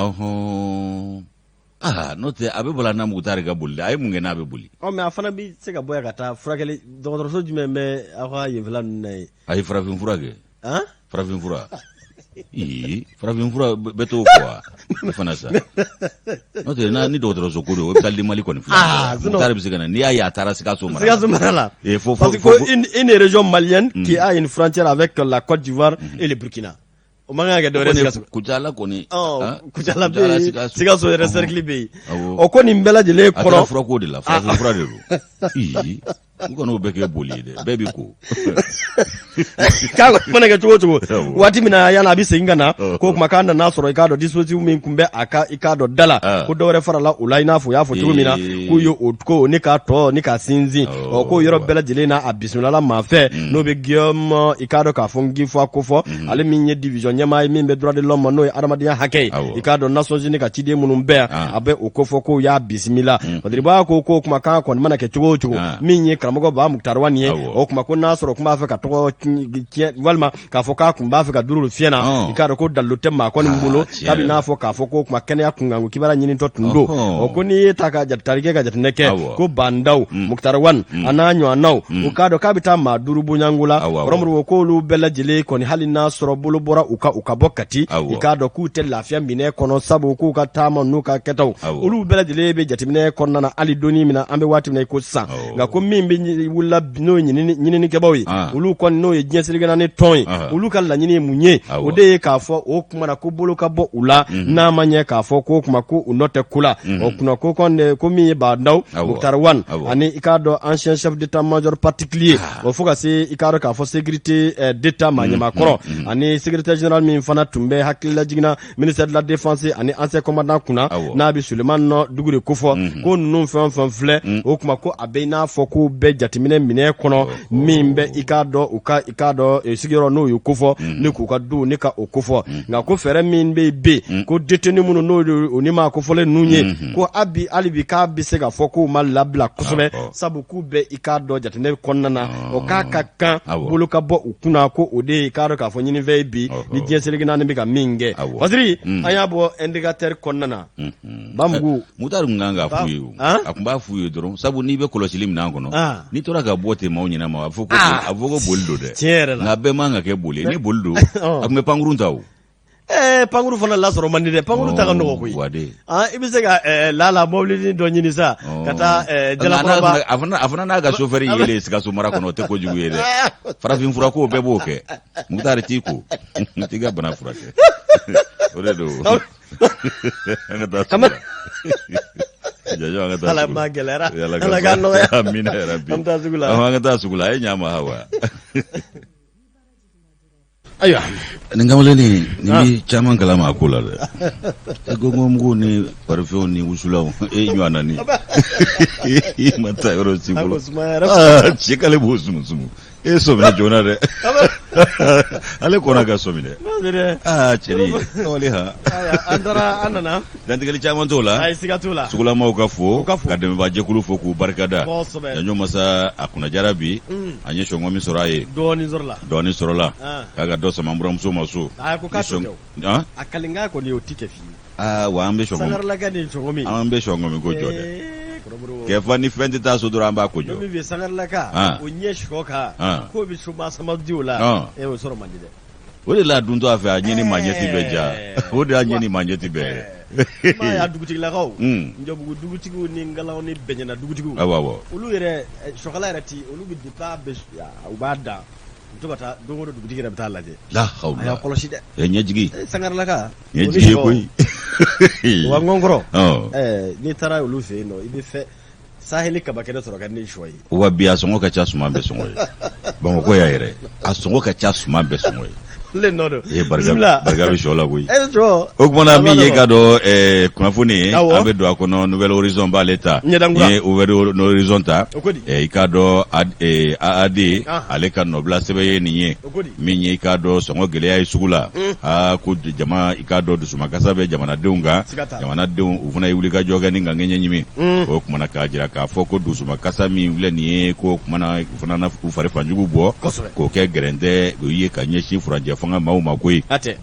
Aa n'o tɛ a bɛ bala na Mukutari ka boli a ye mun kɛ n'a bɛ boli ɔ mais a fana bɛ se ka bɔ yan ka taa furakɛli dɔgɔtɔrɔso jumɛn bɛ aw ka yenfɛla ninnu na yen a ye farafin fura kɛ farafin fura ee farafin fura bɛ t'o fɔ wa o fana sa n'o tɛ n'a ni dɔgɔtɔrɔso ko don hôpital du Mali kɔni filɛ ah, Mukutari bɛ se ka na n'i y'a ye a taara Sikaso mara Sikaso mara la eh, fo, fo, parce que une région malienne qui a une frontière avec la Côte d'Ivoire et le Burkina o man kan ka kɛ dɔwɛrɛ Sikaso Kucala kɔni Kucala bɛ yen Sikaso yɛrɛ cercle bɛ yen o ko nin bɛɛ lajɛlen kɔnɔ a taara furako de la farafin fura de don. U kan'o bɛɛ kɛ boli ye dɛ, bɛɛ bɛ ko. K'a kɔni mana kɛ cogo o cogo, waati min na yanni a bɛ segin ka na, k'o tuma k'a nana sɔrɔ i k'a dɔn dispositif min tun bɛ a ka i k'a dɔn da la, ko dɔwɛrɛ farala o la, i n'a fɔ u y'a fɔ cogo min na k'u ye o ko ni k'a tɔ ni k'a sinsin. Ɔ, k'o yɔrɔ bɛɛ lajɛlen na, a bisimilala maa fɛ, n'o bɛ Guillaume i k'a dɔn k'a fɔ Nguifo kofɔ, ale min ye division ɲɛmaa ye min bɛ droit de l'homme, n'o ye adamadenya hakɛ ye, i k'a dɔn Nations Unies ka ciden minnu bɛ yan, a bɛ o kofɔ k'o y'a bisimila. Badiriba ko k'o kuma kan kɔni mana kɛ cogo o cogo, min ye karamɔgɔ Ba Mukutari Wani ye, o kuma ko n'a sɔrɔ tun b'a fɛ ka tɔgɔ tiɲɛ walima k'a fɔ k'a tun b'a fɛ ka duuru fiyɛ na, i k'a dɔn ko dalilu tɛ maa kɔni bolo, k'a bɛ n'a fɔ k'a fɔ ko kuma kɛnɛya kunkanko kibaruya ɲinitɔ tun don. Ɔ, ko n'i ye ta ka tali kɛ ka jateminɛ kɛ, ko Ba Ndaw Mukutari Wani a n'a ɲɔgɔnnaw, u k'a dɔn k'a bɛ taa maa 5 bɔɲɔgɔnko la. Kɔrɔmuru k'olu bɛɛ lajɛlen kɔni, hali n'a sɔrɔ bolo bɔra u kan u ka bɔ Kati, i k'a dɔn k'u tɛ lafiya minɛ kɔnɔ, sabu k'u ka taama n'u ka kɛtaw, olu bɛɛ lajɛlen bɛ jateminɛ kɔnɔna na hali doni min na an bɛ waati min na i ko sisan. Nka ko min bɛ wulila, n'o ye ɲininikɛbaaw ye, olu kɔni, n'o ye diɲɛ seleke naani tɔn ye, olu ka laɲini ye mun ye? O de ye k'a fɔ o kuma na ko bolo ka bɔ u la, n'a ma ɲɛ k'a fɔ ko kuma ko u nɔ tɛ ko la. O kunna ko kɔni ko min ye Ba Ndaw Mukutari Wani ani i k'a dɔn ancien chef d'état-major particulier, o fo ka se i k'a dɔn k'a fɔ sécurité d'état maa ɲɛmaakɔrɔ ani secrétaire général min fana tun bɛ hakililajigin ministère de la défense ani ancien commandant kunna, n'a bɛ Sulemani Dugure kofɔ, ko ninnu fɛn o fɛn filɛ, o kuma ko a bɛ i n'a fɔ k'u bɛɛ jateminɛ minɛ kɔnɔ min bɛ i k'a dɔn u ka i k'a dɔn sigiyɔrɔ n'o ye kofɔ ni k'u ka du ni ka o kofɔ. Nka ko fɛɛrɛ min bɛ yen, ko détenu minnu n'o o ni maa kofɔlen ninnu ye, ko a bi hali bi k'a bɛ se ka fɔ k'u ma labila kosɛbɛ, sabu k'u bɛ i k'a dɔn jateminɛ kɔnɔna na. O k'a ka kan bolo ka bɔ u kunna, ko o de ye i k'a dɔn k'a fɔ ɲinifɛn ye bi ni diɲɛ seleke naani bɛ ka min kɛ. Fasiri, an y'a bɔ indicateur kɔnɔna na, Bamugu. Mutari tun kan k'a f'u ye o, a tun b'a f'u ye dɔrɔn, sabu n'i bɛ kɔlɔsili minɛn kɔnɔ, n'i tora ka bɔ ten maaw ɲɛna ma, a fɔ ko a fɔ ko boli don dɛ. Tiɲɛ yɛrɛ la. Nka bɛɛ man ka kɛ boli ye. Ni boli don, a tun bɛ pankurun ta o. Pankuru fana lasɔrɔ man di dɛ, pankuru ta ka nɔgɔ koyi. I bɛ se ka lala mɔbilinin dɔ ɲini sa ka taa Jalakɔrɔba. A fana n'a ka sofɛri yelen Sikaso mara kɔnɔ, o tɛ kojugu ye dɛ. Farafin fura ko bɛɛ b'o kɛ. Mutari, t'i ko t'i ka bana furakɛ, o de don. An ka taa sugu la. Jajo, an ka taa. Ala ma gɛlɛyara, Ala k'a nɔgɔya. Amina yarabi. An bɛ taa sugu la. An ka taa sugu la, a ye ɲa ma hawa. Ayiwa. Nin kamalennin nin bɛ caman kalama a ko la dɛ. E gɔngɔnmugu ni parifɛnw ni wusulanw, e ɲɔgɔn na ni i ma taa yɔrɔ si fɔlɔ. Cɛ, k'ale b'o sumusumu, e sɔmina joona dɛ. Ale kɔnna ka sɔmi dɛ. Aa, cɛnin, sabali ha. An taara, an nana. Dantigɛli caman t'o la. Ayi, siga t'o la. Sugulamaw ka fo, ka dɛmɛbaajɛkulu fo k'u barikada. Janjo masa, a kunnajara bi. An ye sɔngɔ min sɔrɔ a ye. Dɔɔnin sɔrɔla. Dɔɔnin sɔrɔla. K'a ka dɔ sama n buramuso ma so. A ko k'a t'o kɛ o. A kalenkan kɔni, o ti kɛ fiyewu. Aa wa, an bɛ sɔngɔ. Sangaralaka ni sɔngɔ min. An bɛ sɔngɔ min ko jɔ dɛ. Kɛfa ni fɛn tɛ taa so dɔrɔn, an b'a ko jɔ. Min bɛ sangaralaka, o ɲɛ sɔ kan. K'o bɛ soma sama di o la. O sɔrɔ man di dɛ. O de la a duntɔ a fɛ, a ɲɛ ni maa ɲɛ ti bɛn ja. O de y'a ɲɛ ni maa ɲɛ ti bɛn. Y'a dugutigilakaw, Njɔbugu dugutigiw ni Ngalaw ni Bɛɲɛna dugutigiw. Awɔ awɔ. Olu yɛrɛ, sɔkala yɛrɛ ti, olu bɛ depuis a bɛ, u b'a dan, u bɛ to ka taa don o don, dugutigi yɛrɛ bɛ taa lajɛ. La hawla. A y'a kɔlɔsi dɛ. Ɛ, ɲɛjigi. Sangaralaka. Ɲɛjigi ye koyi. Wa ŋɔnkɔrɔ, n'i taara olu fɛ yen nɔ, i bɛ fɛ saheli kaba kɛnɛ sɔrɔ ka ni sɔ ye. Wa bi a sɔngɔ ka ca suman bɛɛ sɔngɔ ye Bamakɔ yan yɛrɛ, a sɔngɔ ka ca suman bɛɛ sɔngɔ ye. Ne nɔ don. E, barika barika bɛ sɔ la koyi. E sɔ. O kuma na, min ye ka dɔn kunnafoni ye, an bɛ don a kɔnɔ. Nouvel Horizon b'ale ta. Ɲɛdankura. N'i ye Nouvel Horizon ta, O ko di? I k'a dɔn AAD, ale ka nɔbila sɛbɛn ye nin ye. O ko di? Min ye i k'a dɔn sɔngɔ gɛlɛya ye sugu la, aa, ko jama, i k'a dɔn dusumakasa bɛ jamanadenw kan. Siga t'a la. Jamanadenw, u fana ye wulikajɔ kɛ ni ka ŋɛɲɛ ɲimi. O kuma na, k'a jira k'a fɔ ko dusumakasa min filɛ nin ye, ko o kuma na u fana na u fari fanjugu bɔ k'o kɛ gɛrɛntɛ o ye ka ɲɛsin furancɛ fanga maaw ma koyi. A tɛ.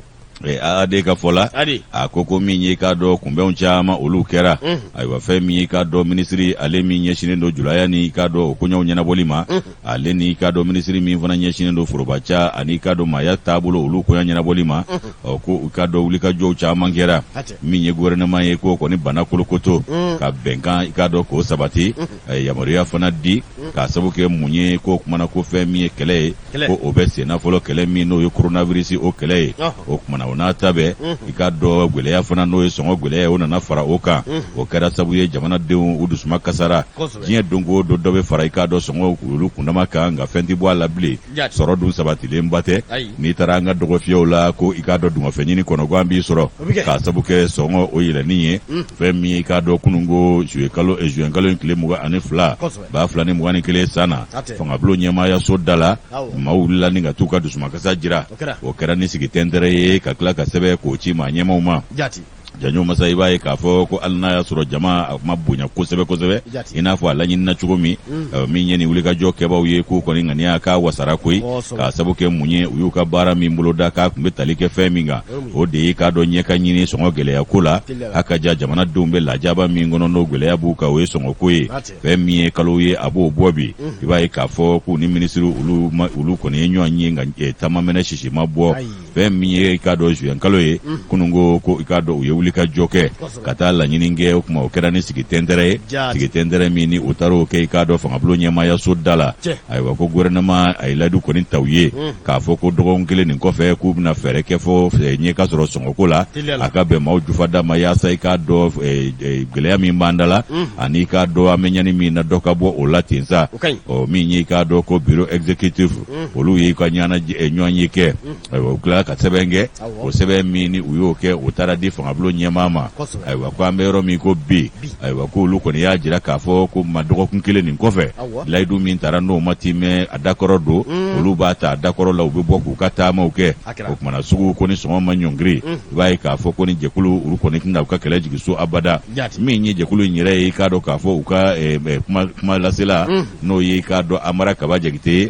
AAD ka fɔ la, a ko ko min ye k'a dɔn kunbɛnw caman olu kɛra. Ayiwa, fɛn min ye k'a dɔn minisiri ale min ɲɛsinnen don julaya ni k'a dɔn o koɲɛw ɲɛnabɔli ma, ale ni k'a dɔn minisiri min fana ɲɛsinnen don forobaca ani k'a dɔn maaya taabolo olu koɲɛ ɲɛnabɔli ma, ɔ, ko u k'a dɔn wulikajɔw caman kɛra. Min ye gouvernement ye, k'o kɔni banna kolokoto ka bɛnkan i k'a dɔn k'o sabati, a ye yamaruya fana di. K'a sabu kɛ mun ye k'o kumana ko fɛn min ye kɛlɛ ye ko o bɛ senna fɔlɔ, kɛlɛ min n'o ye coronavirus o kɛlɛ ye. O kumana o n'a ta bɛɛ, i k'a dɔn gɛlɛya fana n'o ye sɔngɔ gɛlɛya ye, o nana fara o kan. O kɛra sabu ye jamanadenw u dusuma kasara. Diɲɛ don o don dɔ bɛ fara i k'a dɔn sɔngɔ olu kundama kan, nka fɛn tɛ bɔ a la bilen. Sɔrɔ dun sabatilenba tɛ. N'i taara an ka dɔgɔfiyɛw la ko i k'a dɔn dungafɛn ɲini kɔnɔgan b'i sɔrɔ, k'a sabu kɛ sɔngɔ o yɛlɛnni ye. Fɛn min i k'a dɔn kununko zuwɛn kalo in tile 22 2021 san na, fangabulon ɲɛmaayaso da la, maaw wulila ni ka t'u ka dusumakasa jira. O kɛra ni sigi tɛntɛrɛ ye ka tila ka sɛbɛn k'o ci maa ɲɛmaaw ma. Janjo masa, i b'a ye k'a fɔ ko hali n'a y'a sɔrɔ jama a ma bonya kosɛbɛ kosɛbɛ i n'a fɔ a laɲinina cogo min, min ye nin wulikajɔ kɛbaaw ye, k'u kɔni ŋaniya k'a wasara koyi. K'a sabu kɛ mun ye, u y'u ka baara min boloda k'a tun bɛ tali kɛ fɛn min kan, o de ye k'a dɔn ɲɛ ka ɲini sɔngɔ gɛlɛya ko la. A ka ja jamanadenw bɛ lajaba min kɔnɔ n'o gɛlɛya b'u kan, o ye sɔngɔ ko ye. Fɛn min ye kalo ye a b'o bɔ bi, i b'a ye k'a fɔ k'u ni minisiri olu kɔni ye ɲɔgɔn ye, nka taama mɛnɛ sisi ma bɔ. Fɛn min ye i k'a dɔn zuwɛn kalo ye kununko, ko i k'a dɔn u ye wulikajɔ kɛ ka taa laɲini kɛ. O tuma o kɛra ni sigi tɛntɛrɛ ye, sigi tɛntɛrɛ min ni u taara o kɛ i k'a dɔn fangabulon ɲɛmaayaso da la. Ayiwa, ko gouvernement a ye layidu kɔni ta u ye k'a fɔ ko dɔgɔkun kelen nin kɔfɛ k'u bɛna fɛɛrɛ kɛ fɔ ɲɛ ka sɔrɔ sɔngɔko la, a ka bɛn maaw jufada ma, yaasa i k'a dɔn gɛlɛya min b'an da la ani i k'a dɔn an bɛ ɲani min na, dɔ ka bɔ o la ten sa. Ɔ min ye i k'a dɔn ko bureau exécutif, olu y'i ka ɲɔgɔnye kɛ. Ayiwa, u tilala ka sɛbɛn kɛ. O sɛbɛn min ni u y'o kɛ, o taara di fangabulon ɲɛmaa ma. Ayiwa, ko an bɛ yɔrɔ min ko bi, ayiwa, ko olu kɔni y'a jira k'a fɔ ko ma dɔgɔkun kelen nin kɔfɛ, layidu min tara n'o ma timɛ a dakɔrɔ don, olu b'a ta a dakɔrɔ la, u bɛ bɔ k'u ka taamaw kɛ. O kumana sugu ko ni sɔngɔ ma ɲɔngiri, i b'a ye k'a fɔ ko ni jɛkulu olu kɔni tɛna u ka kɛlɛ jigin so abada. Min ye jɛkulu in yɛrɛ ye, i k'a dɔn k'a fɔ u ka kuma lasela, n'o ye i k'a dɔn Amara Kaba Jakite ye,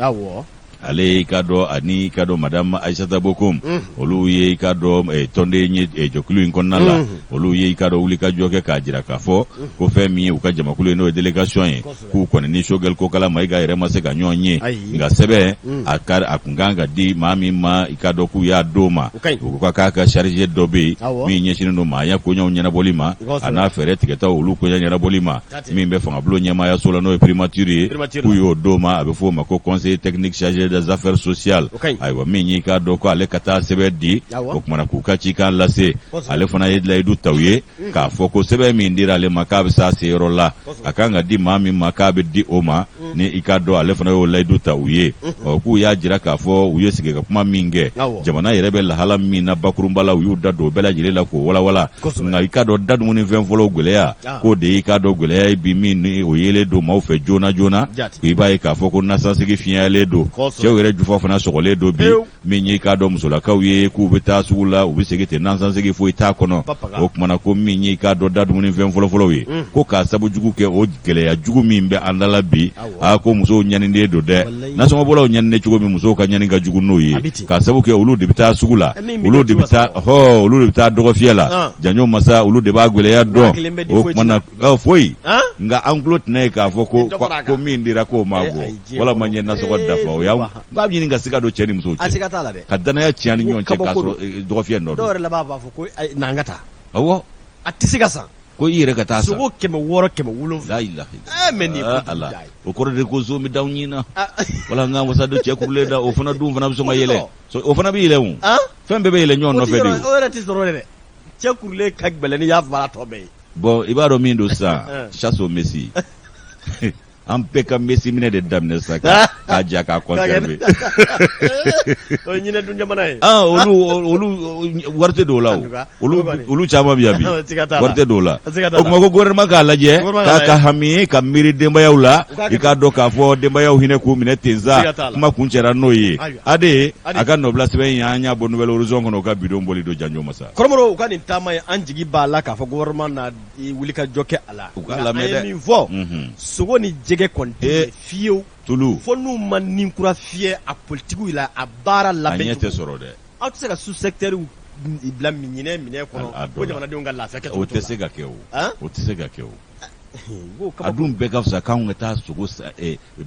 ale ye i k'a dɔn ani i k'a dɔn madame Aïssata Bokoum, olu ye i k'a dɔn tɔnden ye jɛkulu in kɔnɔna la. Olu ye i k'a dɔn wulikajɔ kɛ k'a jira k'a fɔ ko fɛn min ye u ka jamakulu ye, n'o ye délégation ye, k'u kɔni ni Choguel Kokala Mayiga yɛrɛ ma se ka ɲɔgɔn ye, nka sɛbɛn a a kun kan ka di maa min ma, i k'a dɔn k'u y'a d'o ma. U ko k'a ka chargé dɔ bɛ yen min ɲɛsinnen don maaya koɲɛw ɲɛnabɔli ma a n'a fɛɛrɛ tigɛtaw olu koɲɛ ɲɛnabɔli ma, min bɛ fangabulon ɲɛmaayaso la, n'o ye primature ye, k'u y'o d'o ma. A bɛ f'o ma ko conseiller technique chargé des affaires sociales. Ayiwa, min y'i k'a dɔn ko ale ka taa sɛbɛn di, o kumana k'u ka cikan lase, ale fana ye layidu ta u ye k'a fɔ ko sɛbɛn min dira ale ma, k'a bɛ s'a seyɔrɔ la, a kan ka di maa min ma, k'a bɛ di o ma. Ni i k'a dɔn ale fana y'o layidu ta u ye. Ɔ k'u y'a jira k'a fɔ u ye sigi ka kuma min kɛ, jamana yɛrɛ bɛ lahala min na bakurunba la, u y'u da don o bɛɛ lajɛlen la k'o walawala. Nka i k'a dɔn da dumunifɛn fɔlɔ gɛlɛya, k'o de y'i k'a dɔn gɛlɛya ye bi min ni o yelen don maaw fɛ joona joona. I b'a ye k'a fɔ ko nasansigi fiɲɛyalen don, cɛw yɛrɛ jufa fana sɔgɔlen don bi. Min y'i k'a dɔn musolakaw ye k'u bɛ taa sugu la, u bɛ segin ten, nasansigi foyi t'a kɔnɔ. O kumana ko min y'i k'a dɔn da dumunifɛn fɔlɔfɔlɔw ye, ko k'a sabu jugu kɛ o gɛlɛya jugu min bɛ an da la bi, aa ko musow ɲaninen don dɛ. Nasɔngɔbɔlaw ɲaninen cogo min, musow ka ɲani ka jugu n'o ye, k'a sabu kɛ olu de bɛ taa sugu la, olu de bɛ taa hɔ olu de bɛ taa dɔgɔfiyɛ la. Janjo masa, olu de b'a gɛlɛya dɔn. O kumana foyi, nka an tulo tɛna ye k'a fɔ ko ko min dira k'o ma bɔ walama n ye nasɔngɔ dafa. O y'an b'a ɲini ka siga don cɛ ni musow cɛ, ka danaya tiɲɛ ni ɲɔgɔn cɛ, k'a sɔrɔ dɔgɔfiyɛ nɔ don. Dɔw yɛrɛ laban b'a fɔ ko na an ka taa. Awɔ. A tɛ se ka san. Ko i yɛrɛ ka taa san. Sogo 600, 700. La ilaha illallah. Mais nin ye kojugu da ye. O kɔrɔ de ko so bɛ da ɲin na. Wala n ka wasa don cɛ kurulen da, o fana dun fana bɛ sɔn ka yɛlɛ. O fana bɛ yɛlɛ o. Fɛn bɛɛ bɛ yɛlɛ ɲɔgɔn nɔfɛ de. O yɛrɛ tɛ sɔrɔ dɛ. Cɛ kurulen ka gɛlɛn ni y'a fara tɔ bɛɛ ye. Bon, i b'a dɔn min don sisan, chasse au Messie. An bɛɛ ka Messi minɛ de daminɛ sisan k'a ja k'a conserver. O ye ɲinɛ dun jamana ye. Ah, olu olu wari tɛ don o la o. Olu olu caman bɛ yan bi. Wari tɛ don o la. O tuma ko gouvernement k'a lajɛ k'a ka hami ka miiri denbayaw la, i k'a dɔn k'a fɔ denbayaw hinɛ k'u minɛ ten sa. Kuma kuncɛra n'o ye. Ade a ka nɔbila sɛbɛn in, an y'a bɔ Nouvel Horizon kɔnɔ, u ka bidon bɔli don Janjo masa. Kɔrɔmɔrɔ, u ka nin taama in, an jigi b'a la k'a fɔ gouvernement na wulikajɔ kɛ a la. U k'a lamɛn dɛ. An ye min fɔ, sogo ni jɛgɛ kɔni tɛ ɲɛ fiyewu. Tulu. Fo n'u ma ni kura fiyɛ a politigiw la, a baara labɛn cogo. A ɲɛ tɛ sɔrɔ dɛ. Aw tɛ se ka sous secteur bila minɛ minɛ kɔnɔ ko jamanadenw ka lafiya kɛcogo t'o la. O tɛ se ka kɛ o. O tɛ se ka kɛ o. A dun bɛɛ ka fisa k'anw ka taa sogo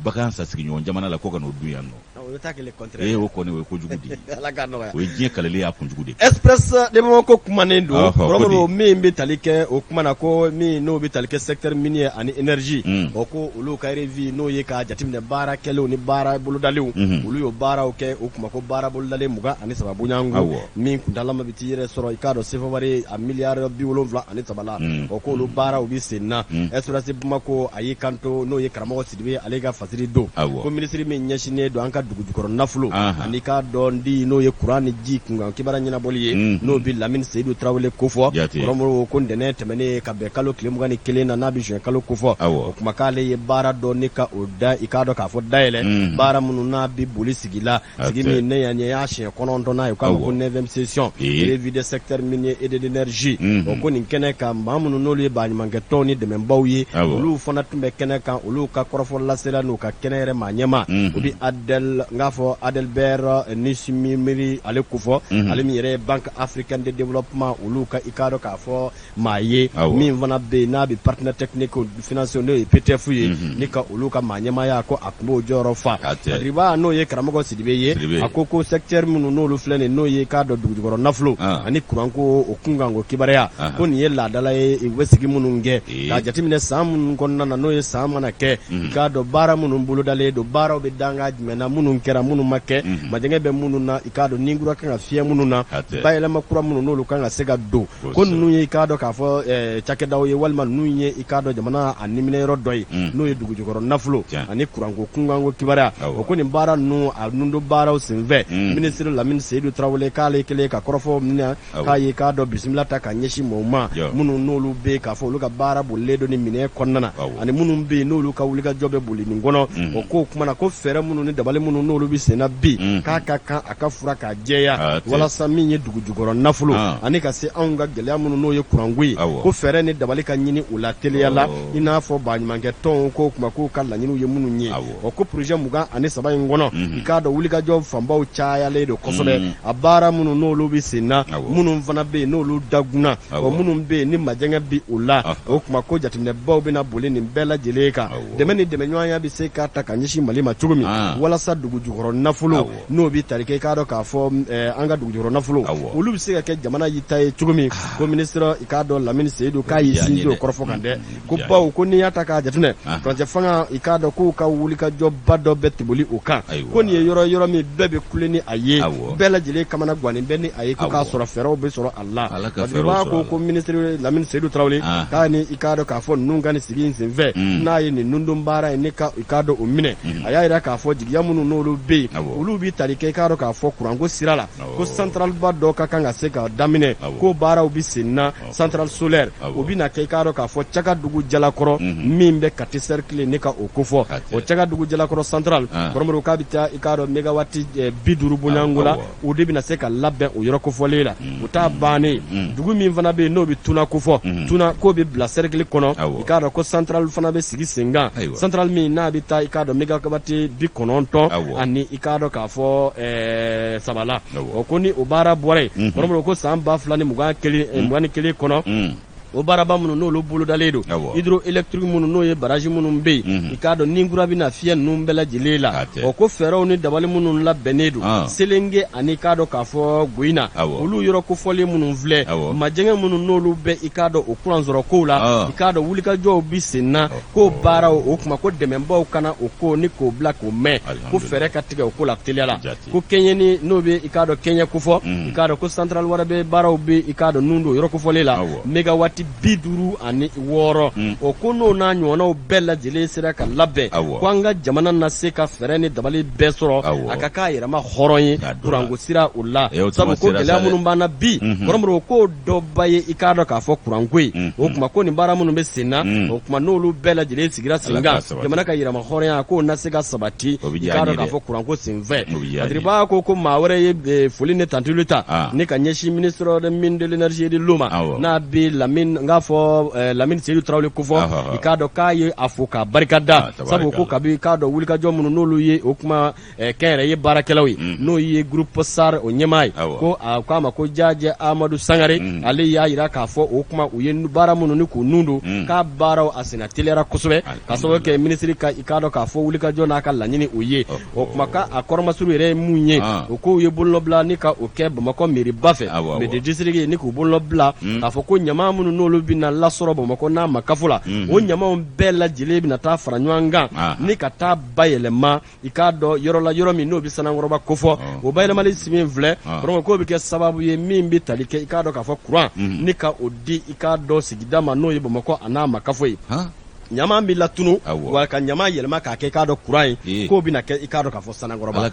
bagan san sigiɲɔgɔn jamana la ko ka n'o dun yan nɔ. O ta kɛlen contraire ye. O kɔni o ye kojugu de ye. Ala k'a nɔgɔya. O ye diɲɛ kalili y'a kunjugu de ye. Express de Bamako kumanen don. Kɔrɔmɔrɔ min bɛ tali kɛ o kuma na ko min n'o bɛ tali kɛ secteur minier ani énergie. O ko olu ka revue n'o ye k'a jateminɛ baara kɛlenw ni baara bolodalenw. Olu y'o baaraw kɛ o kuma ko baara bolodalen 23 bonyanko. Min kuntalama bɛ t'i yɛrɛ sɔrɔ i k'a dɔn sefa wari a miliyari 73 la. O k'olu baaraw bɛ sen na. Express de Bamako a y'i kanto n'o ye karamɔgɔ Sidibe ale ka fasiri don. Ko minisiri min ɲɛsinnen don an ka dugu jukɔrɔ nafolo ani k'a dɔn di n'o ye kuran ni ji kunkan kibaruya ɲɛnabɔli ye n'o bɛ Lamini Seyidu Tarawele kofɔ. Kɔrɔmɔrɔ ko ntɛnɛn tɛmɛnen ka bɛn kalo tile 21 na n'a bɛ zuwɛn kalo kofɔ. O kuma k'ale ye baara dɔ ni ka o da i k'a dɔn k'a fɔ dayɛlɛ baara minnu n'a bɛ boli sigi la. Sigi min ne yan y'a siɲɛ kɔnɔntɔnnan ye u k'a ma ko neuvième session revue des secteurs minier et de l'énergie. O ko nin kɛnɛ kan maa minnu n'olu ye baɲumankɛtɔnw ni dɛmɛbaw ye, olu fana tun bɛ kɛnɛ kan, olu ka kɔrɔfɔ lasela n'u ka kɛnɛ yɛrɛ maa ɲɛmaa, o bɛ Adel n k'a fɔ Adelbert Nsimimiri ale kofɔ, ale min yɛrɛ ye Banque africaine de développement olu ka i k'a dɔn k'a fɔ maa ye, min fana bɛ yen n'a bɛ partenaire technique financier n'o ye PTF ye, ni ka olu ka maa ɲɛmaaya ko a tun b'o jɔyɔrɔ fa. Badiriba n'o ye karamɔgɔ Sidibe ye, a ko ko secteur minnu n'olu filɛ nin n'o ye k'a dɔn dugujukɔrɔ nafolo ani kuranko o kunkanko kibaruya, ko nin ye laadala ye u bɛ sigi minnu kɛ k'a jateminɛ san minnu kɔnɔna na, n'o ye san mana kɛ i k'a dɔn baara minnu bolodalen don, baaraw bɛ danga jumɛn na, minnu kɛra, minnu ma kɛ, majɛngɛ bɛ minnu na, i k'a dɔn ni kura kan ka fiyɛ minnu na, bayɛlɛma kura minnu n'olu kan ka se ka don. Ko ninnu ye i k'a dɔn k'a fɔ cakɛdaw ye walima ninnu ye i k'a dɔn jamana a niminɛyɔrɔ dɔ ye, n'o ye dugujukɔrɔ nafolo ani kuranko kunkanko kibaruya. O ko nin baara ninnu a nundo baaraw senfɛ, minisiri Lamini Seyidu Tarawele k'ale kɛlen ka kɔrɔfɔ minɛ, k'a ye k'a dɔn bisimila ta ka ɲɛsin mɔgɔw ma minnu n'olu bɛ k'a fɔ olu ka baara bolilen don nin minɛn kɔnɔna na, ani minnu bɛ yen n'olu ka wulikajɔ bɛ boli nin kɔnɔ. O ko kuma na ko fɛɛrɛ minnu ni dabali minnu n'olu bɛ senna bi, k'a ka kan a ka fura k'a jɛya ah, walasa min ye dugu jukɔrɔ nafolo ah. ani ka se anw ka gɛlɛya minnu n'o ye kuranko ye, ko fɛɛrɛ ni dabali ka ɲini u la teliya la, i n'a fɔ baɲumankɛ tɔnw ko kuma k'u ka laɲiniw ye minnu ye. O ko projet 23 in kɔnɔ, i k'a dɔn wulikajɔ fanbaw cayalen don kosɛbɛ, a baara minnu n'olu bɛ sen na, minnu fana bɛ yen n'olu dagunna, o minnu bɛ yen ni majɛngɛ bɛ u la. O kuma ko jateminɛbaw bɛna boli nin bɛɛ lajɛlen kan, dɛmɛ ni dɛmɛɲɔgɔnya bɛ se ka ta ka ɲɛsin Mali ma cogo min, walasa dugu jukɔrɔ nafolo n'o bɛ tali kɛ i k'a dɔn k'a fɔ an ka dugujukɔrɔ nafolo, olu bɛ se ka kɛ jamana y'i ta ye cogo min. Ko minisiri i k'a dɔn Lamini Seyidu k'a y'i sinsin o kɔrɔfɔ kan dɛ, ko bawo ko n'i y'a ta k'a jateminɛ furancɛ fanga i k'a dɔn k'u ka wulikajɔba dɔ bɛ tɛmɛli o kan, ko nin ye yɔrɔ yɔrɔ min bɛɛ bɛ kule ni a ye, bɛɛ lajɛlen kamana gannen bɛ ni a ye, ko k'a sɔrɔ fɛɛrɛw bɛ sɔrɔ a la. Badiriba ko minisiri Lamini Seyidu Tarawele k'a ni i k'a dɔn k'a fɔ ninnu ka nin sigi in senfɛ, n'a ye nin nundon baara in ne ka i k'a dɔn o minɛ, a y'a jira k'a fɔ jigiya minnu n'olu bɛ yen, olu bɛ tali kɛ i k'a dɔn k'a fɔ kuranko sira la, ko santaraliba dɔ ka kan ka se ka daminɛ, ko baaraw bɛ sen na, centrale solaire o bɛna kɛ i k'a dɔn k'a fɔ Cagadugu Jalakɔrɔ min bɛ Kati cercle ne ka o kofɔ. O Cagadugu Jalakɔrɔ centrale, kɔrɔmɔrɔ k'a bɛ taa i k'a dɔn mégawati 50 bonyanko la, o de bɛna se ka labɛn o yɔrɔ kofɔlen la. O t'a bannen, dugu min fana bɛ yen n'o bɛ Tuna kofɔ, Tuna k'o bɛ bila cercle kɔnɔ, i k'a dɔn ko centrale fana bɛ sigi sen kan, centrale min n'a bɛ taa i k'a dɔn mégawati 90 ani i k'a dɔn k'a fɔ saba la. O ko ni o baara bɔra yen, kɔrɔmɔrɔ ko san 2021 kɔnɔ, o baaraba minnu n'olu bolodalen don, hydroélectrique minnu n'o ye baraji minnu bɛ yen, i k'a dɔn ni kura bɛna fiyɛ ninnu bɛɛ lajɛlen la. O ko fɛɛrɛw ni dabali minnu labɛnnen don Selenge ani i k'a dɔn k'a fɔ Goyina, olu yɔrɔ kofɔlen minnu filɛ, majɛngɛ minnu n'olu bɛ i k'a dɔn o kuran sɔrɔ kow la, i k'a dɔn wulikajɔw bɛ sen na ko baaraw. O kuma ko dɛmɛbaw kana o ko ni k'o bila k'o mɛn, ko fɛɛrɛ ka tigɛ o ko la teliya la. Ko kɛɲɛ ni n'o bɛ i k'a dɔn kɛɲɛ kofɔ, i k'a dɔn ko centrale wɛrɛ bɛ baaraw bɛ i k'a dɔn nun don yɔrɔ kofɔlen la, mégawati 56. O ko n'o n'a ɲɔgɔnnaw bɛɛ lajɛlen sera ka labɛn, ko an ka jamana na se ka fɛɛrɛ ni dabali bɛɛ sɔrɔ a ka k'a yɛrɛma hɔrɔn ye kuranko sira o la, sabu ko gɛlɛya minnu b'an na bi, kɔrɔmɔrɔ k'o dɔba ye i k'a dɔn k'a fɔ kuranko ye. O tuma ko nin baara minnu bɛ sen na, o tuma n'olu bɛɛ lajɛlen sigira sen kan, jamana ka yɛrɛma hɔrɔnya k'o na se ka sabati i k'a dɔn k'a fɔ kuranko senfɛ. Badiriba ko maa wɛrɛ ye foli ni tantuli ta ni ka ɲɛsin ministre de mines de l'énergie et de l'eau ma, n'a bɛ Lamine n k'a fɔ Lamini Seyidu Tarawele kofɔ, i k'a dɔn k'a ye a fo k'a barika da, sabu ko kabi i k'a dɔn wulikajɔ minnu n'olu ye o kuma kɛnyɛrɛye baarakɛlaw ye, n'o ye groupe SAR o ɲɛmaa ye, ko a k'a ma ko Jajɛ Amadu Sangare, ale y'a jira k'a fɔ o kuma u ye baara minnu ni k'u nun don, k'a baaraw a senna teliyara kosɛbɛ ka sababu kɛ minisiri ka i k'a dɔn k'a fɔ wulikajɔ n'a ka laɲini o ye. O kuma k'a kɔrɔmasuru yɛrɛ ye mun ye, o k'u ye bolonɔbila ni ka o kɛ Bamakɔ meriba fɛ, mairie de district, ni k'u bolonɔbila k'a fɔ ko ɲama minnu n'olu bɛna lasɔrɔ Bamakɔ n'a makafo la, o ɲamaw bɛɛ lajɛlen bɛna taa fara ɲɔgɔn kan ni ka taa bayɛlɛma i k'a dɔn yɔrɔ la, yɔrɔ min n'o bɛ Sanankɔrɔba kofɔ. O bayɛlɛmali si min filɛ, k'o bɛ kɛ sababu ye min bɛ tali kɛ i k'a dɔn k'a fɔ kuran ni ka o di i k'a dɔn sigida ma, n'o ye Bamakɔ a n'a makafo ye. Ɲama bɛ latunu wa ka ɲama yɛlɛma k'a kɛ i k'a dɔn kuran ye, k'o bɛna kɛ i k'a dɔn k'a fɔ Sanankɔrɔba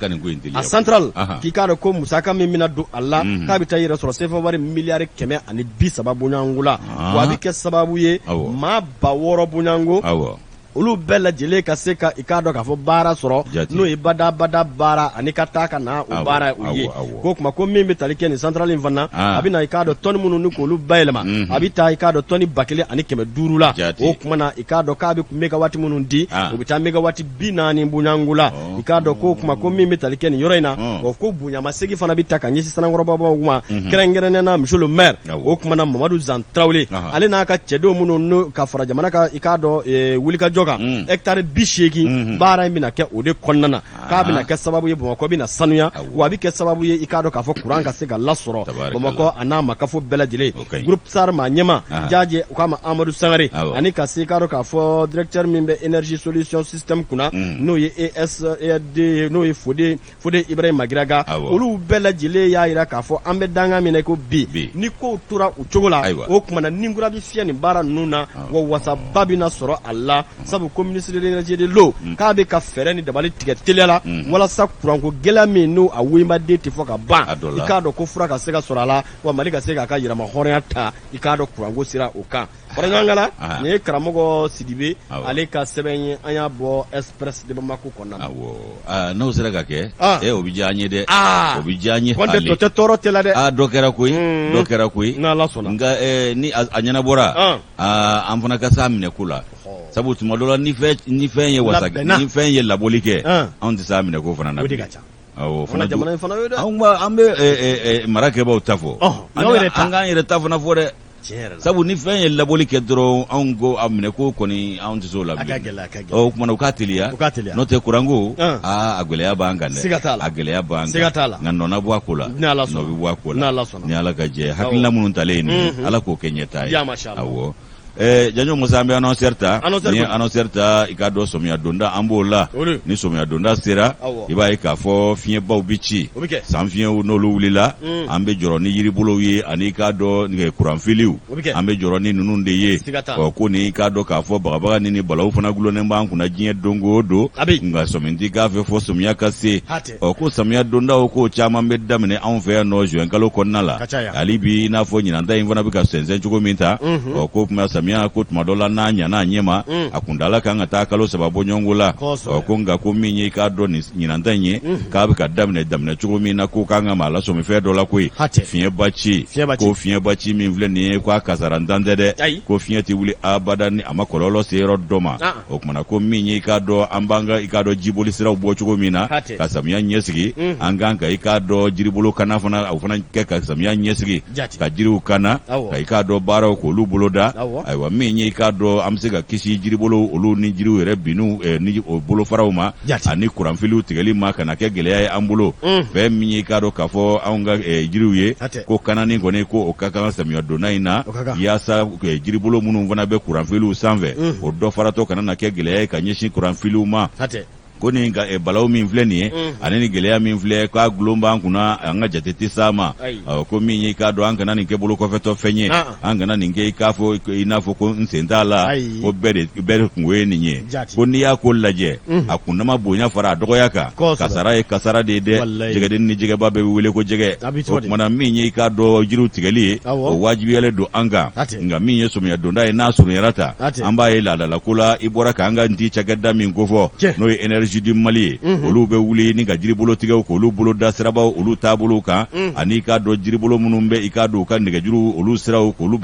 a centrale, k'i k'a dɔn ko musaka min bɛna don a la, k'a bɛ taa i yɛrɛ sɔrɔ sefa wari miliyari 130 bɔɲɔgɔnko la. Wa a bɛ kɛ sababu ye maa 6000 bɔɲɔgɔnko, olu bɛɛ lajɛlen ka se ka i k'a dɔn k'a fɔ baara sɔrɔ, n'o ye badabada baara ani ka taa ka na o baara o ye. K'o kuma ko min bɛ tali kɛ nin centrale in fana, a bɛ na i k'a dɔn tɔni minnu ni k'olu bayɛlɛma, a bɛ taa i k'a dɔn tɔni 1500 la. O tuma na i k'a dɔn k'a bɛ mégawati minnu di, o bɛ taa mégawati 40 bɔɲɔgɔnko la. I k'a dɔn k'o kuma ko min bɛ tali kɛ nin yɔrɔ in na, o ko bonyamasegin fana bɛ ta ka ɲɛsin Sanankɔrɔbabaw ma, kɛrɛnkɛrɛnnenya na monsieur le maire, o tuma na Mamadu Zan Tarawele, ale n'a ka cɛdenw minnu ka fara jamana ka i k'a dɔn wulikajɔ kan, hectare 80 baara in bɛna kɛ o de kɔnɔna na, k'a bɛna kɛ sababu ye Bamakɔ bɛna sanuya, wa a bɛ kɛ sababu ye i k'a dɔn k'a fɔ kuran ka se ka lasɔrɔ Bamakɔ a n'a makafo bɛɛ lajɛlen. Groupe SAR maa ɲɛmaa Jajɛ, u k'a ma Amadu Sangare, ani ka se i k'a dɔn k'a fɔ directeur min bɛ énergie solution système kunna, n'o ye ESD ye, n'o ye Fode Fode Ibrahim Magiraga, olu bɛɛ lajɛlen y'a jira k'a fɔ an bɛ dankan min na ko bi, ni kow tora u cogo la, o tuma na ni kura bɛ fiyɛ nin baara ninnu na, wa wasaba bɛna sɔrɔ a la, sabu ko ministre de l'énergie et de l'eau k'a bɛ ka fɛɛrɛ ni dabali tigɛ teliya la walasa kuranko gɛlɛya min n'o a woyinbaden tɛ fɔ ka ban, i k'a dɔn ko fura ka se ka sɔrɔ a la, wa Mali ka se k'a ka yɛrɛmahɔrɔnya ta i k'a dɔn kuranko sira o kan. Faraɲɔgɔnkan la, nin ye karamɔgɔ Sidibe ale ka sɛbɛn ye, an y'a bɔ Express de Bamako kɔnɔna na. Awɔ, n'o sera ka kɛ, ee o bɛ diya an ye dɛ, o bɛ diya an ye. Kɔntɛ tɔ tɛ tɔɔrɔ tɛ la dɛ. Aa dɔ kɛra koyi, dɔ kɛra koyi. N'Ala sɔnna. Nka ni a ɲɛnabɔra, aa an fana ka s'a minɛ ko la, sabu tuma dɔ la ni fɛn ye wasa, ni fɛn ye labɔli kɛ, anw tɛ s'a minɛ ko fana na. O de ka ca. Awɔ, o fana jamana in fana ye dɛ. An bɛ mara kɛbaaw ta fɔ, an k'an yɛrɛ ta fana fɔ dɛ. Sabu ni fɛn ye labɔli kɛ dɔrɔn, anw ko a minɛ ko kɔni anw tɛ se o la bilen. O tuma na u k'a teliya, n'o tɛ kuranko aa a gɛlɛya b'an kan dɛ, a gɛlɛya b'an kan, nka nɔ na bɔ a ko la, nɔ bɛ bɔ a ko la ni Ala ka jɛ. Hakilina minnu talen ye nin ye, Ala k'o kɛ ɲɛtaa ye. Awɔ. Janjo Musa, an bɛ annonceur ta. N'i ye annonceur ta, i k'a dɔn sɔmiya donda an b'o la. Ni sɔmiya donda sera, i b'a ye k'a fɔ fiɲɛbaw bɛ ci, san fiɲɛw n'olu wulila, an bɛ jɔrɔ ni yiribolow ye ani i k'a dɔn kuranfiliw, an bɛ jɔrɔ ni ninnu de ye. Ɔ ko ni i k'a dɔn k'a fɔ bagabaga ni balawu fana gulonnen b'an kunna diɲɛ don o don, nka sɔmi tɛ k'a fɛ fo sɔmiya ka se. Ɔ ko samiya dondaw ko caman bɛ daminɛ anw fɛ yan nɔ juin kalo kɔnɔna la, hali bi i n'a fɔ ɲinan ta in fana bɛ ka sɛnsɛn cogo min ta. Ɔ ko tuma samiya ko tuma dɔ la n'a ɲana a ɲɛ ma, a kuntaala kan ka taa kalo 3 bɔɲɔgɔnko la. Ɔ ko nka ko min ye i k'a dɔn nin ɲinan ta in ye, k'a bɛ ka daminɛ daminɛ cogo min na, ko k'an ka maa lasɔmi fɛn dɔ la koyi, fiɲɛba ci. Ko fiɲɛba ci min filɛ nin ye, k'a kasarantan tɛ dɛ, ko fiɲɛ tɛ wuli abada ni a ma kɔlɔlɔ se yɔrɔ dɔ ma. O kumana ko min ye i k'a dɔn an b'an ka i k'a dɔn jiboli siraw bɔ cogo min na ka samiya ɲɛsigi, an kan ka i k'a dɔn jiribolo kana fana o fana kɛ ka samiya ɲɛsigi, ka jiriw kana, ka i k'a dɔn baaraw k'olu boloda. Ayiwa, min ye i k'a dɔn an bɛ se ka kisi jiribolo olu ni jiriw yɛrɛ binniw ni o bolofaraw ma ani kuranfiliw tigɛli ma, kana kɛ gɛlɛya ye an bolo. Fɛn min ye i k'a dɔn k'a fɔ anw ka jiriw ye ko kanani kɔni, ko o ka kan samiya donda in na, yaasa jiribolo minnu fana bɛ kuranfiliw sanfɛ, o dɔ faratɔ kana na kɛ gɛlɛya ye ka ɲɛsin kuranfiliw ma. Ko nin ka balawu min filɛ nin ye ani ni gɛlɛya min filɛ k'a gulon b'an kunna, an ka jate tɛ s'a ma. Ko min ye i k'a dɔn an kana nin kɛ bolokɔfɛtɔ fɛn ye, an kana nin kɛ i k'a fɔ i n'a fɔ ko n sen t'a la, ko bɛɛ de kunko ye nin ye. Ko n'i y'a ko lajɛ, a kundama bonya fara a dɔgɔya kan, kasara ye kasara de ye dɛ. Jɛgɛden ni jɛgɛba bɛɛ bɛ wele ko jɛgɛ. O kumana min ye i k'a dɔn jiriw tigɛli ye, o wajibiyalen don an kan. Nka min ye sɔmiya donda ye, n'a surunyara ta, an b'a ye laadala ko la, i bɔra k'an ka nti cakɛda min kofɔ, n'o ye énergie Énergie du Mali ye, olu bɛ wuli ni ka jiribolo tigɛw k'olu bolo da sirabaw olu taabolow kan, ani i k'a dɔn jiribolo minnu bɛ i k'a dɔn u ka nɛgɛjuru olu siraw k'olu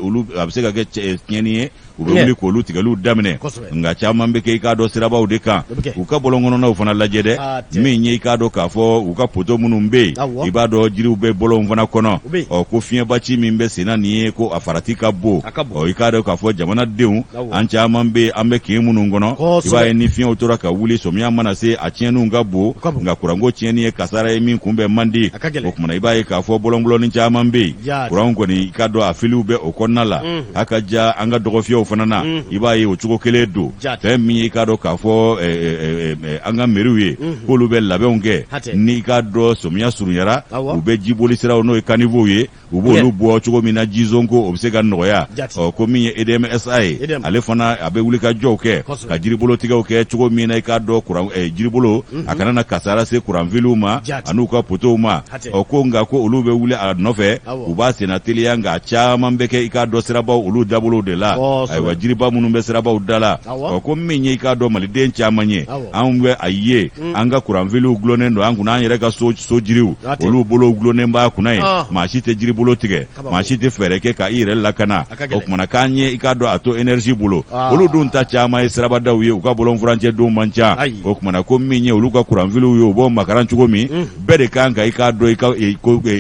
olu a bɛ se ka kɛ tiɲɛni ye, u bɛ wuli k'olu tigɛliw daminɛ. Nka caman bɛ kɛ i k'a dɔn sirabaw de kan. U ka bɔlɔn kɔnɔnaw fana lajɛ dɛ, min ye i k'a dɔn k'a fɔ u ka poto minnu bɛ yen, i b'a dɔn jiriw bɛ bɔlɔnw fana kɔnɔ. Ɔ ko fiɲɛbaci min bɛ senna nin ye, ko a farati ka bon. Ɔ i k'a dɔn k'a fɔ jamanadenw, an caman bɛ an bɛ kin minnu kɔnɔ, i b'a ye ni fiɲɛw tora ka wuli, sɔmiya mana se, a tiɲɛniw ka bon. Nka kuranko tiɲɛni ye kasara ye min kunbɛn man di. O tuma na i b'a ye k'a fɔ bɔlɔnbɔlɔnni caman bɛ yen, kuran kɔni i k'a dɔn a filiw bɛ o kɔnɔna la. A ka ja an ka dɔgɔfiyɛw fana na, i b'a ye o cogo kelen don. Fɛn min ye i k'a dɔn k'a fɔ an ka meriw ye, k'olu bɛ labɛnw kɛ ni i k'a dɔn sɔmiya surunyara, u bɛ jiboli siraw n'o ye caniveauw ye, u b'olu bɔ cogo min na jizonko o bɛ se ka nɔgɔya. Ɔ ko min ye EDMSA ye, ale fana a bɛ wulikajɔw kɛ ka jiribolotigɛw kɛ cogo min na i k'a dɔn kuran jiribolo a kana na kasara se kuranfiliw ma an'u ka potow ma. Ɔ ko nka ko olu bɛ wuli a nɔfɛ, u b'a senna teliya, nka caman bɛ kɛ i k'a dɔn sirabaw olu dabolow de la, ayiwa jiriba minnu bɛ sirabaw da la. Ɔ ko min ye i k'a dɔn maliden caman ye, anw bɛ a ye an ka kuranfiliw dulonnen don an kunna, an yɛrɛ ka so jiriw olu bolow dulonnen b'a kunna yen, maa si tɛ jiribolo tigɛ, maa si tɛ fɛɛrɛ kɛ ka i yɛrɛ lakana. O tuma na k'an ye i k'a dɔn a to énergie bolo, olu dun ta caman ye sirabadaw ye, u ka bɔlɔn furancɛ don man ca. O tuma na ko min ye olu ka kuranfiliw ye, u b'o makaran cogo min, bɛɛ de kan ka i k'a dɔn i ka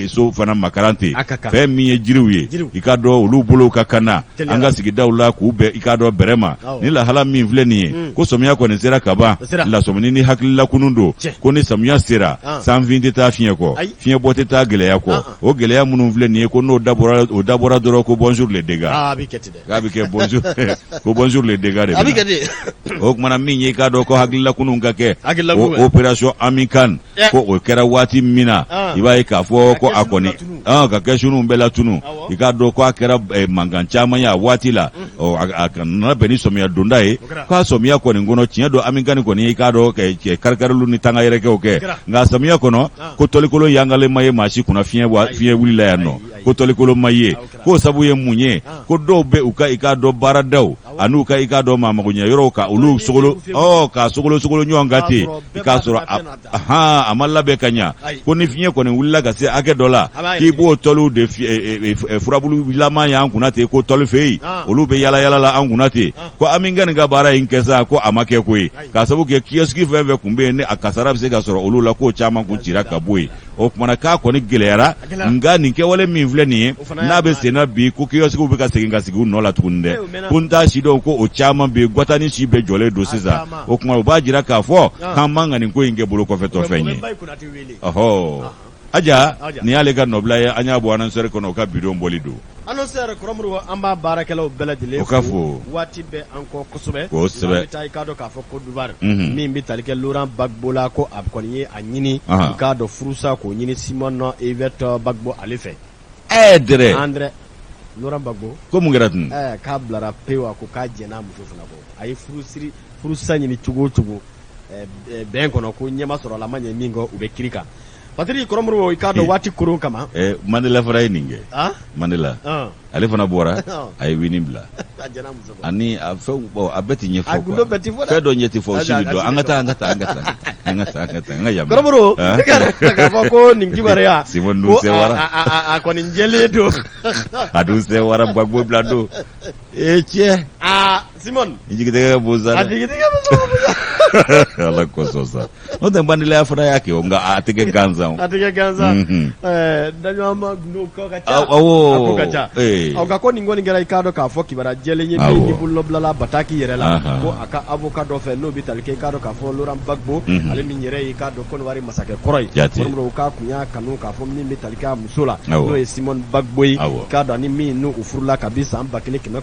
so fana makaran ten. Fɛn min ye jiriw ye, i k'a dɔn olu bolow ka kana an ka sigidaw la k'u bɛn i k'a dɔn bɛrɛ ma. Ni lahala min filɛ nin ye, ko sɔmiya kɔni sera ka ban, lasɔmini ni hakililakunun don ko ni samiya sera, sanfin tɛ taa fiɲɛ kɔ, fiɲɛbɔ tɛ taa gɛlɛya kɔ. O gɛlɛya minnu filɛ nin ye, ko n'o dabɔra, o dabɔra dɔrɔn, ko bonjour les dégâts. K'a bɛ kɛ bonjour, ko bonjour les dégâts de. A bɛ kɛ ten. O tuma na min ye i k'a dɔn ko hakililakunun ka kɛ, o opération Amikan, ko o kɛra waati min na, i b'a ye k'a fɔ ko a kɔni ka kɛsiniw bɛɛ latunu, i k'a dɔn ko a kɛra mankan caman ye a waati la. Ɔ a nana bɛn ni sɔmiya donda ye, k'a sɔmiya kɔni kɔnɔ, tiɲɛ don, Amikan kɔni i k'a dɔn karikariliw ni tanga yɛrɛkɛw kɛ, nka samiya kɔnɔ ko tɔlikolon yangalen ma ye maa si kunna fiɲɛ wulila yan nɔ, ko tɔlikolon ma ye. K'o sabu ye mun ye? Ko dɔw bɛ u ka i k'a dɔn baaradaw an'u ka i k'a dɔn maa magoɲɛ yɔrɔw ka olu sogolo, ɔ k'a sogolo sogolo ɲɔgɔn kan ten, i k'a sɔrɔ a ma labɛn ka ɲa. Ko ni fiɲɛ kɔni wulila ka se hakɛ dɔ la, k'i b'o tɔliw de furabululama y'an kunna ten, ko tɔli fɛ yen, olu bɛ yala yala la an kunna ten. Ko Amikan ka baara in kɛ sa, ko a ma kɛ koyi, k'a sabu kɛ kiosque fɛn fɛn tun bɛ yen ni a kasara bɛ se ka sɔrɔ olu la, k'o caman kun cira ka bɔ yen. O tuma na k'a kɔni gɛlɛyara, nka nin kɛwale min filɛ nin ye n'a bɛ senna bi, ko kiosquew bɛ ka segin ka sigi u nɔ la tuguni dɛ, ko n t'a si dɔn ko o caman bɛ yen, gwatani si bɛɛ jɔlen don sisan. O tuma o b'a jira k'a fɔ k'an man ka nin ko in kɛ bolokɔfɛtɔ fɛn ye. Ɔhɔ aja, nin y'ale ka nɔbila ye, an y'a bɔ Annonceur kɔnɔ, o ka bidon bɔli don. Annonceur Kɔrɔmuru, an b'a baarakɛlaw bɛɛ lajɛlen o ka fo. Waati bɛ an kɔ kosɛbɛ. Kosɛbɛ. An bɛ taa i k'a dɔn k'a fɔ Côte d'Ivoire, min bɛ tali kɛ Laurent Gbagbo la, ko a kɔni ye a ɲini i k'a dɔn furusa k'o ɲini Simone Ehivet Gbagbo ale fɛ. Ɛɛ dɛrɛ. André Laurent Gbagbo. Ko mun kɛra tun? Ɛɛ k'a bilara pewu, a ko k'a jɛn'a muso fana kɔ. A ye furusiri furusa ɲini cogo o cogo bɛn kɔnɔ, ko ɲɛ ma sɔrɔ a la, a ma ɲɛ min kɔ, u bɛ kiri kan. Patiri Kɔrɔmuru, i k'a dɔn waati koron kama. Mandela fana ye nin kɛ. Mandela ale fana bɔra, a ye Winnie bila ani a fɛn, bon, a bɛɛ tɛ ɲɛfɔ quoi, fɛn dɔ ɲɛ tɛ fɔ, si bɛ dɔn. An ka taa, an ka taa, an ka taa, an ka taa, an ka taa, an ka yan. Kɔrɔmuru, i k'a fɔ ko nin kibaruya Simon dun sewara. A kɔni jɛlen don. A dun sewara, Gbagbo bila don. Ee cɛ. Aa Simon. I jigitigɛ ka bon sa dɛ. A jigitigɛ bɛ sɔrɔ. Ala kosɔn sa. N'o tɛ Mandela fana y'a kɛ o, nka a tɛ kɛ gansan o. A tɛ kɛ gansan. Ɛɛ daɲɔgɔnma gundo ko ka ca. Awɔ. A ko ka ca. Ɔ nka ko nin kɔni kɛra i k'a dɔn k'a fɔ kibaruya jɛlen ye min ni bolonɔbilala bataki yɛrɛ la. Ko a ka avocat dɔ fɛ n'o bɛ tali kɛ i k'a dɔn k'a fɔ Laurent Gbagbo. Ale min yɛrɛ ye i k'a dɔn Côte d'Ivoire masakɛ kɔrɔ ye. Jate. Kɔrɔmuru k'a kun y'a kanu k'a fɔ min bɛ tali kɛ a muso la. N'o ye Simone Gbagbo ye. K'a dɔn ani min n'u furula kabi san 1989,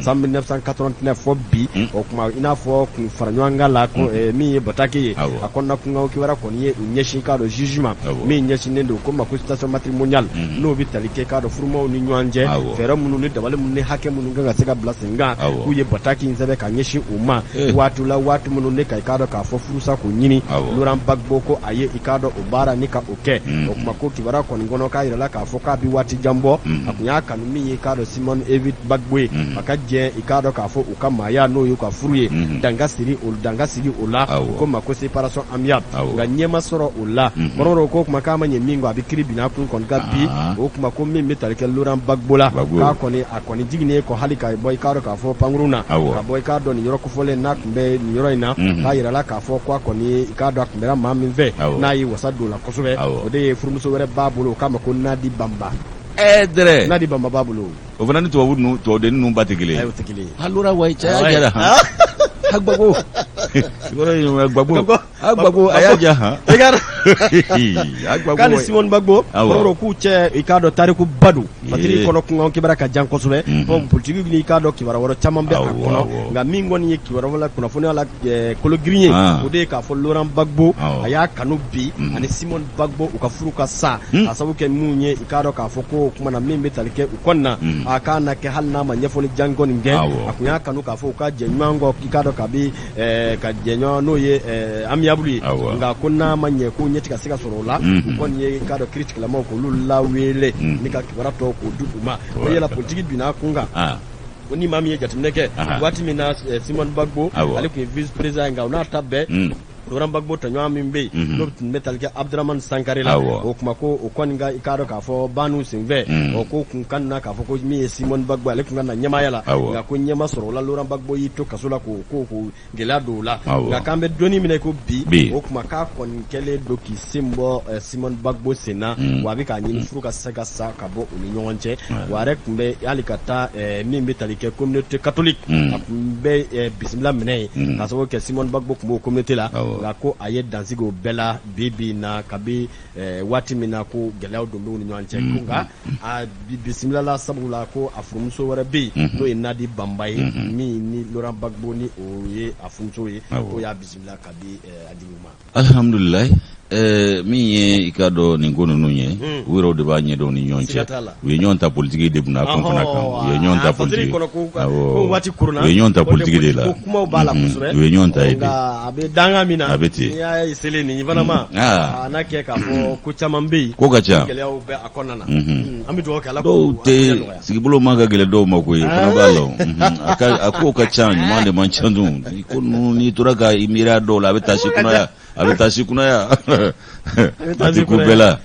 san 1989 fɔ bi. O tuma i n'a fɔ kun fara ɲɔgɔn kan la, min ye bataki ye, a kɔnɔna kunkan kibaruya kɔni ye u ɲɛsin k'a dɔn juge ma min ɲɛsinnen don ko ma ko situation matrimoniale, n'o bɛ tali kɛ k'a dɔn furumaw ni ɲɔgɔn cɛ, fɛɛrɛ minnu ni dabali minnu ni hakɛ minnu kan ka se ka bila sen kan, k'u ye bataki in sɛbɛn ka ɲɛsin u ma waati la, waati minnu ne ka i k'a dɔn k'a fɔ furusa k'o ɲini. Laurent Gbagbo ko a ye i k'a dɔn o baara ni ka o kɛ. O tuma ko kibaruya kɔni kɔnɔ k'a jirala k'a fɔ k'a bɛ waati jan bɔ, a tun y'a kanu min ye i k'a dɔn Simone Ehivet Gbagbo ye, a ka jɛ i k'a dɔn k'a fɔ u ka maaya n'o y'u ka furu ye. danka sigi o danka sigi o la ko ma ko séparation amiable nka ɲɛ ma sɔrɔ o la kɔrɔ ko kuma k'a ma ɲɛ min kɔ a bɛ kiri bin a kun kɔni kan bi ah. o kuma ko min bɛ tali kɛ Laurent Gbagbo la k'a kɔni a kɔni jiginnen kɔ hali ka bɔ i k'a dɔn k'a fɔ pankurun na ka bɔ i k'a dɔn nin yɔrɔ kofɔlen n'a tun bɛ nin yɔrɔ in na mhm. k'a yirala k'a fɔ k'a kɔni i k'a dɔn a tun bɛra maa min fɛ n'a y'i wasa don o la kosɛbɛ o de ye furumuso wɛrɛ b'a bolo o k'a ma ko Nadi Banba ɛɛ dɛrɛ Nadi Banba b'a bolo o fana ni tubabu ninnu tubabuden ninnu ba tɛ kelen ye ayi o tɛ kelen ye ha Laurent wayi cɛ y'a jara han ha Gbagbo yɔrɔ in Gbagbo ha Gbagbo a y'a ja han i ka ha Gbagbo k'ale Simone Gbagbo kɔrɔ k'u cɛ i k'a dɔn tarikuba don fatiri kɔnɔ kunkan kibaruya ka jan kosɛbɛ bon politiki ni i k'a dɔn kibaruya wɛrɛ caman bɛ a kɔnɔ nka min kɔni ye kibaruya la kunnafoniya la kolo girin ye o de ye k'a fɔ Laurent Gbagbo a y'a kanu bi ani Simone Gbagbo u ka furu ka sa a sabu kɛ mun ye i k'a dɔn k'a fɔ ko o kuma na min bɛ tali kɛ u kɔni na a k'a na kɛ hali n'a ma ɲɛfɔli jan kɔni kɛ a tun y'a kanu k'a fɔ u ka jɛ ɲɔgɔn kɔ i k'a dɔn kabi ka jɛ ɲɔgɔn n'o ye amiable ye nka ko n'a ma ɲɛ ko ɲɛ tɛ ka se ka sɔrɔ o la u kɔni ye i k'a dɔn kiritigɛlamaw k'olu lawele ni ka kibaruya tɔ k'o di u ma ko yala politiki binna a kun kan ko ni maa min ye jateminɛ kɛ waati min na Simone Gbagbo ale tun ye vice président ye nka o n'a ta bɛɛ Laurent Gbagbo tɔɲɔgɔn min bɛ yen n'o tun bɛ tali kɛ Abdramane Sankare la o kuma ko o kɔni ka i k'a dɔn k'a fɔ banniw senfɛ o ko kun kanuna k'a fɔ ko min ye Simone Gbagbo ale tun ka na ɲɛmaaya la nka ko ɲɛ ma sɔrɔ o la Laurent Gbagbo y'i to kaso la k'o ko ko gɛlɛya don o la nka k'an bɛ don min na ko bi o kuma k'a kɔni kɛlen don k'i sen bɔ Simone Gbagbo sen na wa a bɛ k'a ɲini furu ka se ka sa ka bɔ u ni ɲɔgɔn cɛ wa a yɛrɛ tun bɛ hali ka taa min bɛ tali kɛ communauté catholique a tun bɛ bisimila minɛ yen k'a sababu kɛ Simone Gbagbo tun b'o communauté la nka ko a ye dansigi o bɛɛ la bi bi in na kabi waati min na ko gɛlɛyaw don bɛ u ni ɲɔgɔn cɛ ko nka a bisimilala sabu la ko a furumuso wɛrɛ bɛ yen n'o ye Nadi Banba ye min ni Laurent Gbagbo ni o ye a furumuso ye k'o y'a bisimila kabi a jigin ma Alihamdulilayi min ye i k'a dɔn nin ko ninnu ye u yɛrɛw de b'a ɲɛdɔn ni ɲɔgɔn cɛ u ye ɲɔgɔn ta politiki de kunna fana kan u ye ɲɔgɔn ta politiki u ye ɲɔgɔn ta politiki de la u ye ɲɔgɔn ta ye a bɛ danga min na a bɛ ten n'i y'a ye selen nin fana ma a n'a kɛ k'a fɔ ko caman bɛ yen ko ka ca gɛlɛyaw bɛ a kɔnɔna na an bɛ dugawu kɛ Ala dɔw tɛ sigibolo man ka gɛlɛn dɔw ma koyi o fana b'a la a ko ka ca ɲuman de man ca dun ko ninnu n'i tora ka i miiri a dɔw la a bɛ taa si kunaya a bɛ taa si kunaya a tɛ kun bɛɛ la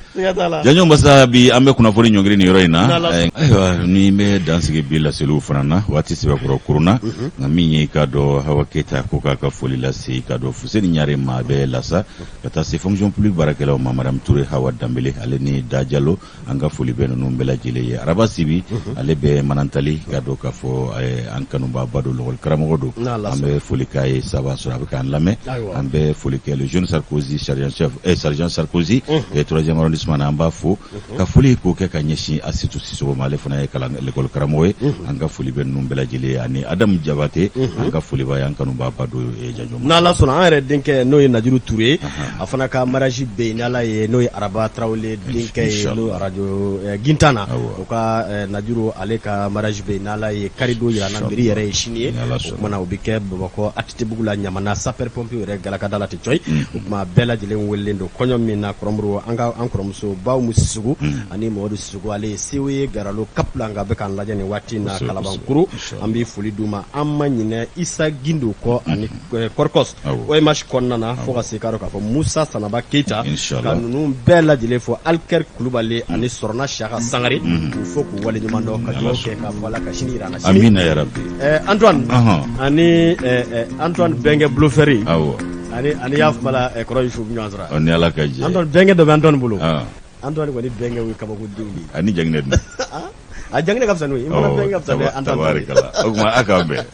janjo masa bi an bɛ kunnafoni ɲɔngiri nin yɔrɔ in na ayiwa ni bɛ dan sigi bi laseliw fana na waati sɛbɛkɔrɔ koronna nka min ye i k'a dɔn hawa keyita ko k'a ka foli lase i k'a dɔn fuseni ɲare ma a bɛ lasa ka taa se fonction publique baarakɛlaw ma madame ture hawa danbele ale ni da jalo an ka foli bɛ ninnu bɛɛ lajɛlen ye araba sibi ale bɛ manantali k'a dɔn k'a fɔ an kanubaaba don lɔgɔli karamɔgɔ don an bɛ foli k'a ye saba sɔrɔ a bɛ k'an lamɛn an bɛ foli kɛ le jeune Sarkozy sergent chef sergent Sarkozy troisième arrondissement na an b'a fo ka foli k'o kɛ ka ɲɛsin Asitu Sisoko ma ale fana ye kalan l'école karamɔgɔ ye an ka foli bɛ ninnu bɛɛ lajɛlen ye ani Adamu Jabate an ka foli b'a ye an kanubaaba don janjo n'Ala sɔnna an yɛrɛ denkɛ n'o ye Najiru Ture ye a fana ka mariage bɛ yen n'Ala ye n'o ye Araba Tarawele denkɛ ye n'o arajo Gintan na o ka Najiru ale ka mariage bɛ yen n'Ala ye karidon jira an na mairie yɛrɛ ye sini ye o tuma na o bɛ kɛ Bamakɔ ATT-bugu la Ɲamana sapeur pompier yɛrɛ galakada la ten cɔyi o tuma bɛɛ lajɛlen welelen don kɔɲɔ min na Kɔrɔmuru an ka an kɔrɔmuso Ba Umu Sisoko ani Mamadu Sisoko ale ye COE Garalo CAP la nka bɛ k'an lajɛ nin waati in na Kalabankuru an bɛ foli d'u ma an ma ɲinɛ Isa Gindo kɔ ani Kɔrikɔsi OMH kɔnɔna na fo ka se k'a dɔn k'a fɔ Musa Sanaba Keyita ka ninnu bɛɛ lajɛlen fo Alikɛri Kulubali ani Sɔrɔna Siyaka Sangare k'u fo k'u waleɲuman dɔn ka dugawu kɛ k'a fɔ Ala ka sini jira an na sini amina yarabi Antoine ani Antoine Bɛnkɛ Blofɛri ani y'a fɔ la kɔrɔ Yusufu bɛ ɲɔgɔn sɔrɔ ni Ala ka jɛ Antoine bɛnkɛ dɔ bɛ Antoine bolo Antoine kɔni bɛnkɛ ye kabakodenw de ye ani jaginɛ dun A jaginɛ ka fisa n'o ye. I mana bɛnkɛ ka fisa ni Antoine ta ye. Tabarikala. O tuma a k'an bɛn.